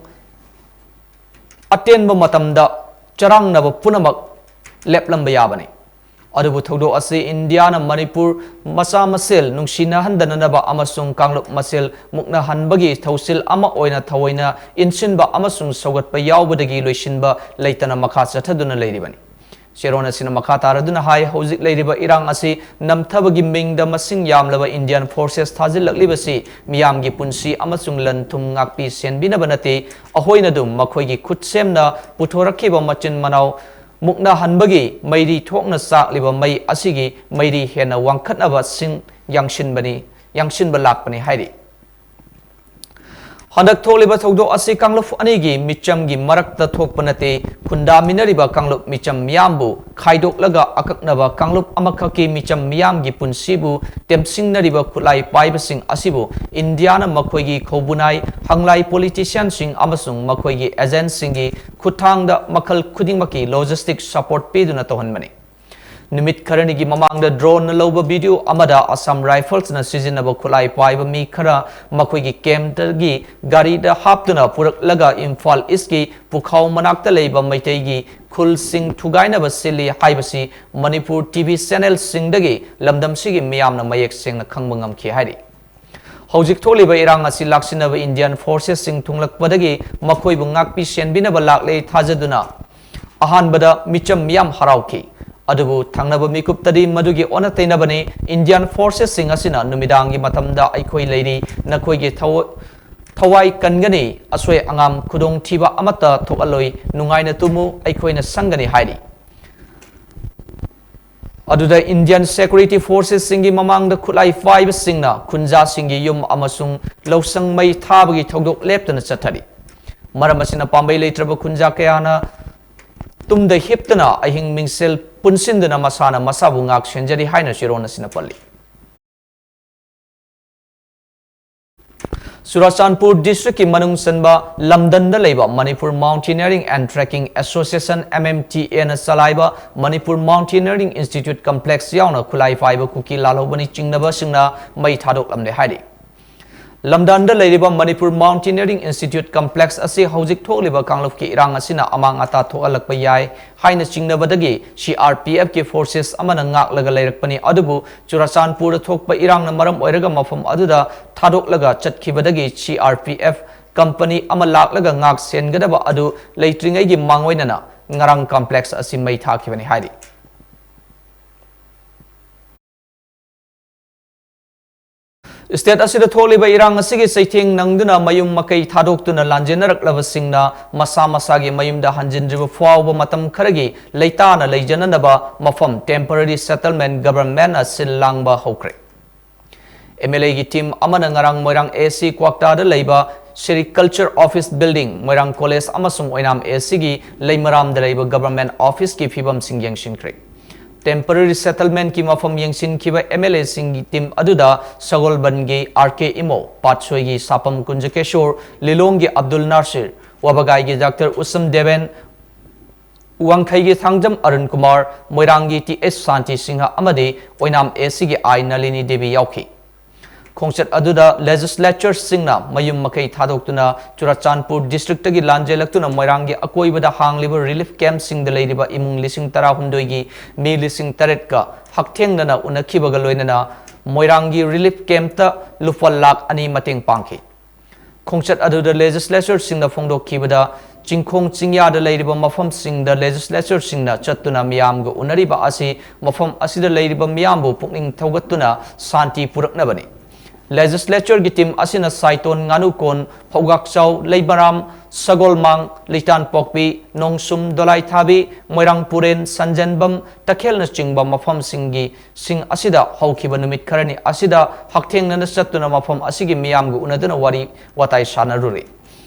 ꯑꯇꯦꯟꯕ ꯃꯇꯝꯗ ꯆꯔꯥꯡꯅꯕ ꯄꯨꯝꯅꯃꯛ ꯂꯦꯞꯂꯝꯕ ꯌꯥꯕꯅꯤ꯫ ꯑꯗꯨꯕꯨ ꯊꯧꯗꯣꯛ ꯑꯁꯤ ꯏꯟꯗꯤꯌꯥꯅ ꯃꯅꯤꯄꯨꯔ ꯃꯆꯥ ꯃꯁꯦꯜ ꯅꯨꯡꯁꯤꯅꯍꯟꯗꯅꯅꯕ ꯑꯃꯁꯨꯡ ꯀꯥꯡꯂꯨꯞ ꯃꯁꯦꯜ ꯃꯨꯛꯅꯍꯟꯕꯒꯤ ꯊꯧꯁꯤꯜ ꯑꯃ ꯑꯣꯏꯅ ꯊꯑꯣꯏꯅ ꯏꯟꯁꯤꯟꯕ ꯑꯃꯁꯨꯡ ꯁꯧꯒꯠꯄ ꯌꯥꯎꯕꯗꯒꯤ ꯂꯣꯏꯁꯤꯟꯕ ꯂꯩꯇꯅ ꯃꯈꯥ ꯆꯠꯊꯗꯨꯅ ꯂꯩꯔꯤꯕꯅꯤ꯫ ꯆꯦꯔꯣꯟ ꯑꯁꯤꯅ ꯃꯈꯥ ꯇꯥꯔꯗꯨꯅ ꯍꯥꯏ, ꯍꯧꯖꯤꯛ ꯂꯩꯔꯤꯕ ꯏꯔꯥꯡ ꯑꯁꯤ ꯅꯝꯊꯕꯒꯤ ꯃꯤꯡꯗ ꯃꯁꯤꯡ ꯌꯥꯝꯂꯕ Indian forces ꯊꯥꯖꯤꯜꯂꯛꯂꯤꯕꯁꯤ ꯃꯤꯌꯥꯝꯒꯤ ꯄꯨꯟꯁꯤ ꯑꯃꯁꯨꯡ ꯂꯟ ꯊꯨꯝ ꯉꯥꯛꯄꯤ ꯁꯦꯟꯕꯤꯅꯕ ꯅꯠꯇꯦ, ꯑꯩꯈꯣꯏꯅ ꯑꯗꯨꯝ ꯃꯈꯣꯏꯒꯤ ꯈꯨꯠꯁꯦꯝꯅ ꯄꯨꯊꯣꯔꯛꯈꯤꯕ ꯃꯆꯤꯟ ꯃꯅꯥꯎ ꯃꯨꯛꯅꯍꯟꯕꯒꯤ ꯃꯩꯔꯤ ꯊꯣꯛꯅ ꯆꯥꯛꯂꯤꯕ ꯃꯩ ꯑꯁꯤꯒꯤ ꯃꯩꯔꯤ ꯍꯦꯟꯅ ꯋꯥꯡꯈꯠꯅꯕ ꯁꯤꯡ ꯌꯥꯡꯁꯤꯟꯕꯅꯤ, ꯌꯥꯡꯁꯤꯟꯕ ꯂꯥꯛꯄꯅꯤ ꯍꯥꯏꯔꯤ꯫ ꯍꯟꯗꯛ ꯊꯣꯛꯂꯤꯕ ꯊꯧꯗꯣꯛ ꯑꯁꯤ ꯀꯥꯡꯂꯨꯞ ꯑꯅꯤꯒꯤ ꯃꯤꯆꯝꯒꯤ ꯃꯔꯛꯇ ꯊꯣꯛꯄ ꯅꯠꯇꯦ, ꯈꯨꯟꯗꯥꯃꯤꯟꯅꯔꯤꯕ ꯀꯥꯡꯂꯨꯞ ꯃꯤꯆꯝ ꯃꯤꯌꯥꯝꯕꯨ ꯈꯥꯏꯗꯣꯛꯂꯒ ꯑꯀꯛꯅꯕ ꯀꯥꯡꯂꯨꯞ ꯑꯃꯈꯛꯀꯤ ꯃꯤꯆꯝ ꯃꯤꯌꯥꯝꯒꯤ ꯄꯨꯟꯁꯤꯕꯨ ꯇꯦꯝꯁꯤꯡꯅꯔꯤꯕ ꯈꯨꯠꯂꯥꯏ ꯄꯥꯏꯕꯁꯤꯡ ꯑꯁꯤꯕꯨ ꯏꯟꯗꯤꯌꯥꯅ ꯃꯈꯣꯏꯒꯤ ꯈꯧꯕꯨꯅꯥꯏ ꯍꯪꯂꯥꯏ politicianꯁꯤꯡ ꯑꯃꯁꯨꯡ ꯃꯈꯣꯏꯒꯤ agentꯁꯤꯡꯒꯤ ꯈꯨꯠꯊꯥꯡꯗ ꯃꯈꯜ ꯈꯨꯗꯤꯡꯃꯛꯀꯤ logistic support ꯄꯤꯗꯨꯅ ꯇꯧꯍꯟꯕꯅꯤ꯫ ꯅꯨꯃꯤꯠ ꯈꯔꯅꯤꯒꯤ ꯃꯃꯥꯡꯗ drone ꯂꯧꯕ video ꯑꯃꯗ Assam Riflesꯅ ꯁꯤꯖꯤꯟꯅꯕ ꯈꯨꯠꯂꯥꯏ ꯄꯥꯏꯕ ꯃꯤ ꯈꯔ ꯃꯈꯣꯏꯒꯤ campꯇꯒꯤ ꯒꯥꯔꯤꯗ ꯍꯥꯞꯇꯨꯅ ꯄꯨꯔꯛꯂꯒ ꯏꯝꯐꯥꯜ Eastꯀꯤ ꯄꯨꯈꯥꯎ ꯃꯅꯥꯛꯇ ꯂꯩꯕ ꯃꯩꯇꯩꯒꯤ ꯈꯨꯜꯁꯤꯡ ꯊꯨꯒꯥꯏꯅꯕ ꯁꯤꯜꯂꯤ ꯍꯥꯏꯕꯁꯤ ꯃꯅꯤꯄꯨꯔ TV channelꯁꯤꯡꯗꯒꯤ ꯂꯝꯗꯝꯁꯤꯒꯤ ꯃꯤꯌꯥꯝꯅ ꯃꯌꯦꯛ ꯁꯦꯡꯅ ꯈꯪꯕ ꯉꯝꯈꯤ ꯍꯥꯏꯔꯤ꯫ ꯍꯧꯖꯤꯛ ꯊꯣꯛꯂꯤꯕ ꯏꯔꯥꯡ ꯑꯁꯤ ꯂꯥꯛꯁꯤꯟꯅꯕ Indian forcesꯁꯤꯡ ꯊꯨꯡꯂꯛꯄꯗꯒꯤ ꯃꯈꯣꯏꯕꯨ ꯉꯥꯛꯄꯤ ꯁꯦꯟꯕꯤꯅꯕ ꯂꯥꯛꯂꯦ ꯊꯥꯖꯗꯨꯅ ꯑꯍꯥꯟꯕꯗ ꯃꯤꯆꯝ ꯃꯤꯌꯥꯝ ꯍꯔꯥꯎꯈꯤ꯫ ꯑꯗꯨꯕꯨ ꯊꯪꯅꯕ ꯃꯤꯀꯨꯞꯇꯗꯤ ꯃꯗꯨꯒꯤ ꯑꯣꯟꯅ ꯇꯩꯅꯕꯅꯤ꯫ Indian forcesꯁꯤꯡ ꯑꯁꯤꯅ ꯅꯨꯃꯤꯗꯥꯡꯒꯤ ꯃꯇꯝꯗ ꯑꯩꯈꯣꯏ ꯂꯩꯔꯤ, ꯅꯈꯣꯏꯒꯤ ꯊꯧ-, ꯊꯋꯥꯏ ꯀꯟꯒꯅꯤ, ꯑꯁꯣꯏ ꯑꯉꯥꯝ ꯈꯨꯗꯣꯡꯊꯤꯕ ꯑꯃꯠꯇ ꯊꯣꯛꯍꯜꯂꯣꯏ, ꯅꯨꯡꯉꯥꯏꯅ ꯇꯨꯝꯃꯨ, ꯑꯩꯈꯣꯏꯅ ꯁꯪꯒꯅꯤ ꯍꯥꯏꯔꯤ꯫ ꯑꯗꯨꯗ Indian security forcesꯁꯤꯡꯒꯤ ꯃꯃꯥꯡꯗ ꯈꯨꯠꯂꯥꯏ ꯄꯥꯏꯕꯁꯤꯡꯅ ꯈꯨꯟꯖꯥꯁꯤꯡꯒꯤ ꯌꯨꯝ ꯑꯃꯁꯨꯡ ꯂꯧꯁꯪ ꯃꯩ ꯊꯥꯕꯒꯤ ꯊꯧꯗꯣꯛ ꯂꯦꯞꯇꯅ ꯆꯠꯊꯔꯤ꯫ ꯃꯔꯝ ꯑꯁꯤꯅ ꯄꯥꯝꯕꯩ ꯂꯩꯇ꯭ꯔꯕ ꯈꯨꯟꯖꯥ ꯀꯌꯥꯅ ꯇꯨꯝꯗ ꯍꯤꯞꯇꯅ ꯑꯍꯤꯡ ꯃꯤꯡꯁꯦꯜ ꯄꯨꯟꯁꯤꯟꯗꯨꯅ ꯃꯁꯥꯅ ꯃꯁꯥꯕꯨ ꯉꯥꯛ ꯁꯦꯟꯖꯔꯤ ꯍꯥꯏꯅ ꯆꯤꯔꯣꯟ ꯑꯁꯤꯅ ꯄꯜꯂꯤ꯫ ꯆꯨꯔꯥꯆꯥꯟꯄꯨꯔ districtꯀꯤ ꯃꯅꯨꯡ ꯆꯟꯕ ꯂꯝꯗꯟꯗ ꯂꯩꯕ Manipur Mountaineering and Trekking Association, MMTAꯅ ꯆꯂꯥꯏꯕ Manipur Mountaineering Institute Complex ꯌꯥꯎꯅ ꯈꯨꯠꯂꯥꯏ ꯄꯥꯏꯕ ꯀꯨꯀꯤ ꯂꯥꯜꯍꯧꯕꯅꯤ ꯆꯤꯡꯅꯕꯁꯤꯡꯅ ꯃꯩ ꯊꯥꯗꯣꯛꯂꯝꯂꯦ ꯍꯥꯏꯔꯤ꯫ ꯂꯝꯗꯥꯟꯗ ꯂꯩꯔꯤꯕ Manipur Mountaineering Institute Complex ꯑꯁꯤ ꯍꯧꯖꯤꯛ ꯊꯣꯛꯂꯤꯕ ꯀꯥꯡꯂꯨꯞꯀꯤ ꯏꯔꯥꯡ ꯑꯁꯤꯅ ꯑꯃꯥꯡ ꯑꯇꯥ ꯊꯣꯛꯍꯜꯂꯛꯄ ꯌꯥꯏ ꯍꯥꯏꯅ ꯆꯤꯡꯅꯕꯗꯒꯤ CRPFꯀꯤ forces ꯑꯃꯅ ꯉꯥꯛꯂꯒ ꯂꯩꯔꯛꯄꯅꯤ꯫ ꯑꯗꯨꯕꯨ ꯆꯨꯔꯥꯆꯥꯟꯄꯨꯔꯗ ꯊꯣꯛꯄ ꯏꯔꯥꯡꯅ ꯃꯔꯝ ꯑꯣꯏꯔꯒ ꯃꯐꯝ ꯑꯗꯨꯗ ꯊꯥꯗꯣꯛꯂꯒ ꯆꯠꯈꯤꯕꯗꯒꯤ CRPF company ꯑꯃ ꯂꯥꯛꯂꯒ ꯉꯥꯛ ꯁꯦꯟꯒꯗꯕ ꯑꯗꯨ ꯂꯩꯇ꯭ꯔꯤꯉꯩꯒꯤ ꯃꯥꯡꯑꯣꯏꯅꯅ ꯉꯔꯥꯡ complex ꯑꯁꯤ ꯃꯩ ꯊꯥꯈꯤꯕꯅꯤ ꯍꯥꯏꯔꯤ꯫ State ꯑꯁꯤꯗ ꯊꯣꯛꯂꯤꯕ ꯏꯔꯥꯡ ꯑꯁꯤꯒꯤ ꯆꯩꯊꯦꯡ ꯅꯪꯗꯨꯅ ꯃꯌꯨꯝ ꯃꯀꯩ ꯊꯥꯗꯣꯛꯇꯨꯅ ꯂꯥꯟꯖꯦꯟꯅꯔꯛꯂꯕꯁꯤꯡꯅ ꯃꯁꯥ ꯃꯁꯥꯒꯤ ꯃꯌꯨꯝꯗ ꯍꯟꯖꯤꯟꯗ꯭ꯔꯤꯕ ꯐꯥꯎꯕ ꯃꯇꯝ ꯈꯔꯒꯤ ꯂꯩꯇꯥꯅ ꯂꯩꯖꯅꯅꯕ ꯃꯐꯝ temporary settlement governmentꯅ ꯁꯤꯜ ꯂꯥꯡꯕ ꯍꯧꯈ꯭ꯔꯦ꯫ MLAꯒꯤ team ꯑꯃꯅ ꯉꯔꯥꯡ ꯃꯣꯏꯔꯥꯡ AC ꯀ꯭ꯋꯥꯛꯇꯥꯗ ꯂꯩꯕ Sericulture Office Building, ꯃꯣꯏꯔꯥꯡ College ꯑꯃꯁꯨꯡ ꯑꯣꯏꯅꯥꯝ ACꯒꯤ ꯂꯩꯃꯔꯥꯝꯗ ꯂꯩꯕ government officeꯀꯤ ꯐꯤꯕꯝꯁꯤꯡ ꯌꯦꯡꯁꯤꯟꯈ꯭ꯔꯦ꯫ Temporary settlementꯀꯤ ꯃꯐꯝ ꯌꯦꯡꯁꯤꯟꯈꯤꯕ MLAꯁꯤꯡꯒꯤ team ꯑꯗꯨꯗ ꯁꯒꯣꯜꯕꯟꯒꯤ R K Imo, ꯄꯥꯠꯁꯣꯏꯒꯤ ꯁꯥꯄꯝ ꯀꯨꯟꯖꯀꯦꯁꯣꯔ, ꯂꯤꯂꯣꯡꯒꯤ Abdul Nasir, ꯋꯥꯕꯒꯥꯏꯒꯤ Doctor ꯎꯁꯝ ꯗꯦꯕꯦꯟ, ꯋꯥꯡꯈꯩꯒꯤ ꯊꯥꯡꯖꯝ ꯑꯔꯨꯟ ꯀꯨꯃꯥꯔ, ꯃꯣꯏꯔꯥꯡꯒꯤ ꯇꯤ ꯑꯦꯁ ꯁꯥꯟꯇꯤ ꯁꯤꯡꯍ ꯑꯃꯗꯤ ꯑꯣꯏꯅꯥꯝ ꯑꯦ ꯁꯤꯒꯤ ꯑꯥꯏ ꯅꯂꯤꯅꯤ ꯗꯦꯕꯤ ꯌꯥꯎꯈꯤ꯫ ꯈꯣꯡꯆꯠ ꯑꯗꯨꯗ legislatureꯁꯤꯡꯅ ꯃꯌꯨꯝ ꯃꯀꯩ ꯊꯥꯗꯣꯛꯇꯨꯅ ꯆꯨꯔꯆꯥꯟꯄꯨꯔ districtꯇꯒꯤ ꯂꯥꯟꯖꯦꯜꯂꯛꯇꯨꯅ ꯃꯣꯏꯔꯥꯡꯒꯤ ꯑꯀꯣꯏꯕꯗ ꯍꯥꯡꯂꯤꯕ relief campꯁꯤꯡꯗ ꯂꯩꯔꯤꯕ ꯏꯃꯨꯡ ꯂꯤꯁꯤꯡ ꯇꯔꯥꯍꯨꯝꯗꯣꯏꯒꯤ ꯃꯤ ꯂꯤꯁꯤꯡ ꯇꯔꯦꯠꯀ ꯍꯛꯊꯦꯡꯅꯅ ꯎꯅꯈꯤꯕꯒ ꯂꯣꯏꯅꯅ ꯃꯣꯏꯔꯥꯡꯒꯤ relief campꯇ ꯂꯨꯄꯥ ꯂꯥꯈ ꯑꯅꯤ ꯃꯇꯦꯡ ꯄꯥꯡꯈꯤ꯫ ꯈꯣꯡꯆꯠ ꯑꯗꯨꯗ legislatureꯁꯤꯡꯅ ꯐꯣꯡꯗꯣꯛꯈꯤꯕꯗ, ꯆꯤꯡꯈꯣꯡ ꯆꯤꯡꯌꯥꯗ ꯂꯩꯔꯤꯕ ꯃꯐꯝꯁꯤꯡꯗ legislatureꯁꯤꯡꯅ ꯆꯠꯇꯨꯅ ꯃꯤꯌꯥꯝꯒ ꯎꯅꯔꯤꯕ ꯑꯁꯤ ꯃꯐꯝ ꯑꯁꯤꯗ ꯂꯩꯔꯤꯕ ꯃꯤꯌꯥꯝꯕꯨ ꯄꯨꯛꯅꯤꯡ ꯊꯧꯒꯠꯇꯨꯅ ꯁꯥꯟꯇꯤ ꯄꯨꯔꯛꯅꯕꯅꯤ꯫ Legislatureꯒꯤ team ꯑꯁꯤꯅ ꯁꯥꯏꯇꯣꯟ, ꯉꯥꯅꯨꯀꯣꯟ, ꯐꯧꯒꯥꯛꯆꯥꯎ, ꯂꯩꯃꯔꯥꯝ, ꯁꯒꯣꯜꯃꯥꯡ, ꯂꯤꯇꯥꯟꯄꯣꯛꯄꯤ, ꯅꯣꯡꯁꯨꯝ, ꯗꯣꯂꯥꯏꯊꯥꯕꯤ, ꯃꯣꯏꯔꯥꯡꯄꯨꯔꯦꯟ, ꯁꯟꯖꯦꯟꯕꯝ, ꯇꯈꯦꯜꯅꯆꯤꯡꯕ ꯃꯐꯝꯁꯤꯡꯒꯤ ꯁꯤꯡ ꯑꯁꯤꯗ ꯍꯧꯈꯤꯕ ꯅꯨꯃꯤꯠ ꯈꯔꯅꯤ ꯑꯁꯤꯗ ꯍꯛꯊꯦꯡꯅꯅ ꯆꯠꯇꯨꯅ ꯃꯐꯝ ꯑꯁꯤꯒꯤ ꯃꯤꯌꯥꯝꯒ ꯎꯅꯗꯨꯅ ꯋꯥꯔꯤ ꯋꯥꯇꯥꯏ ꯁꯥꯟꯅꯔꯨꯔꯦ꯫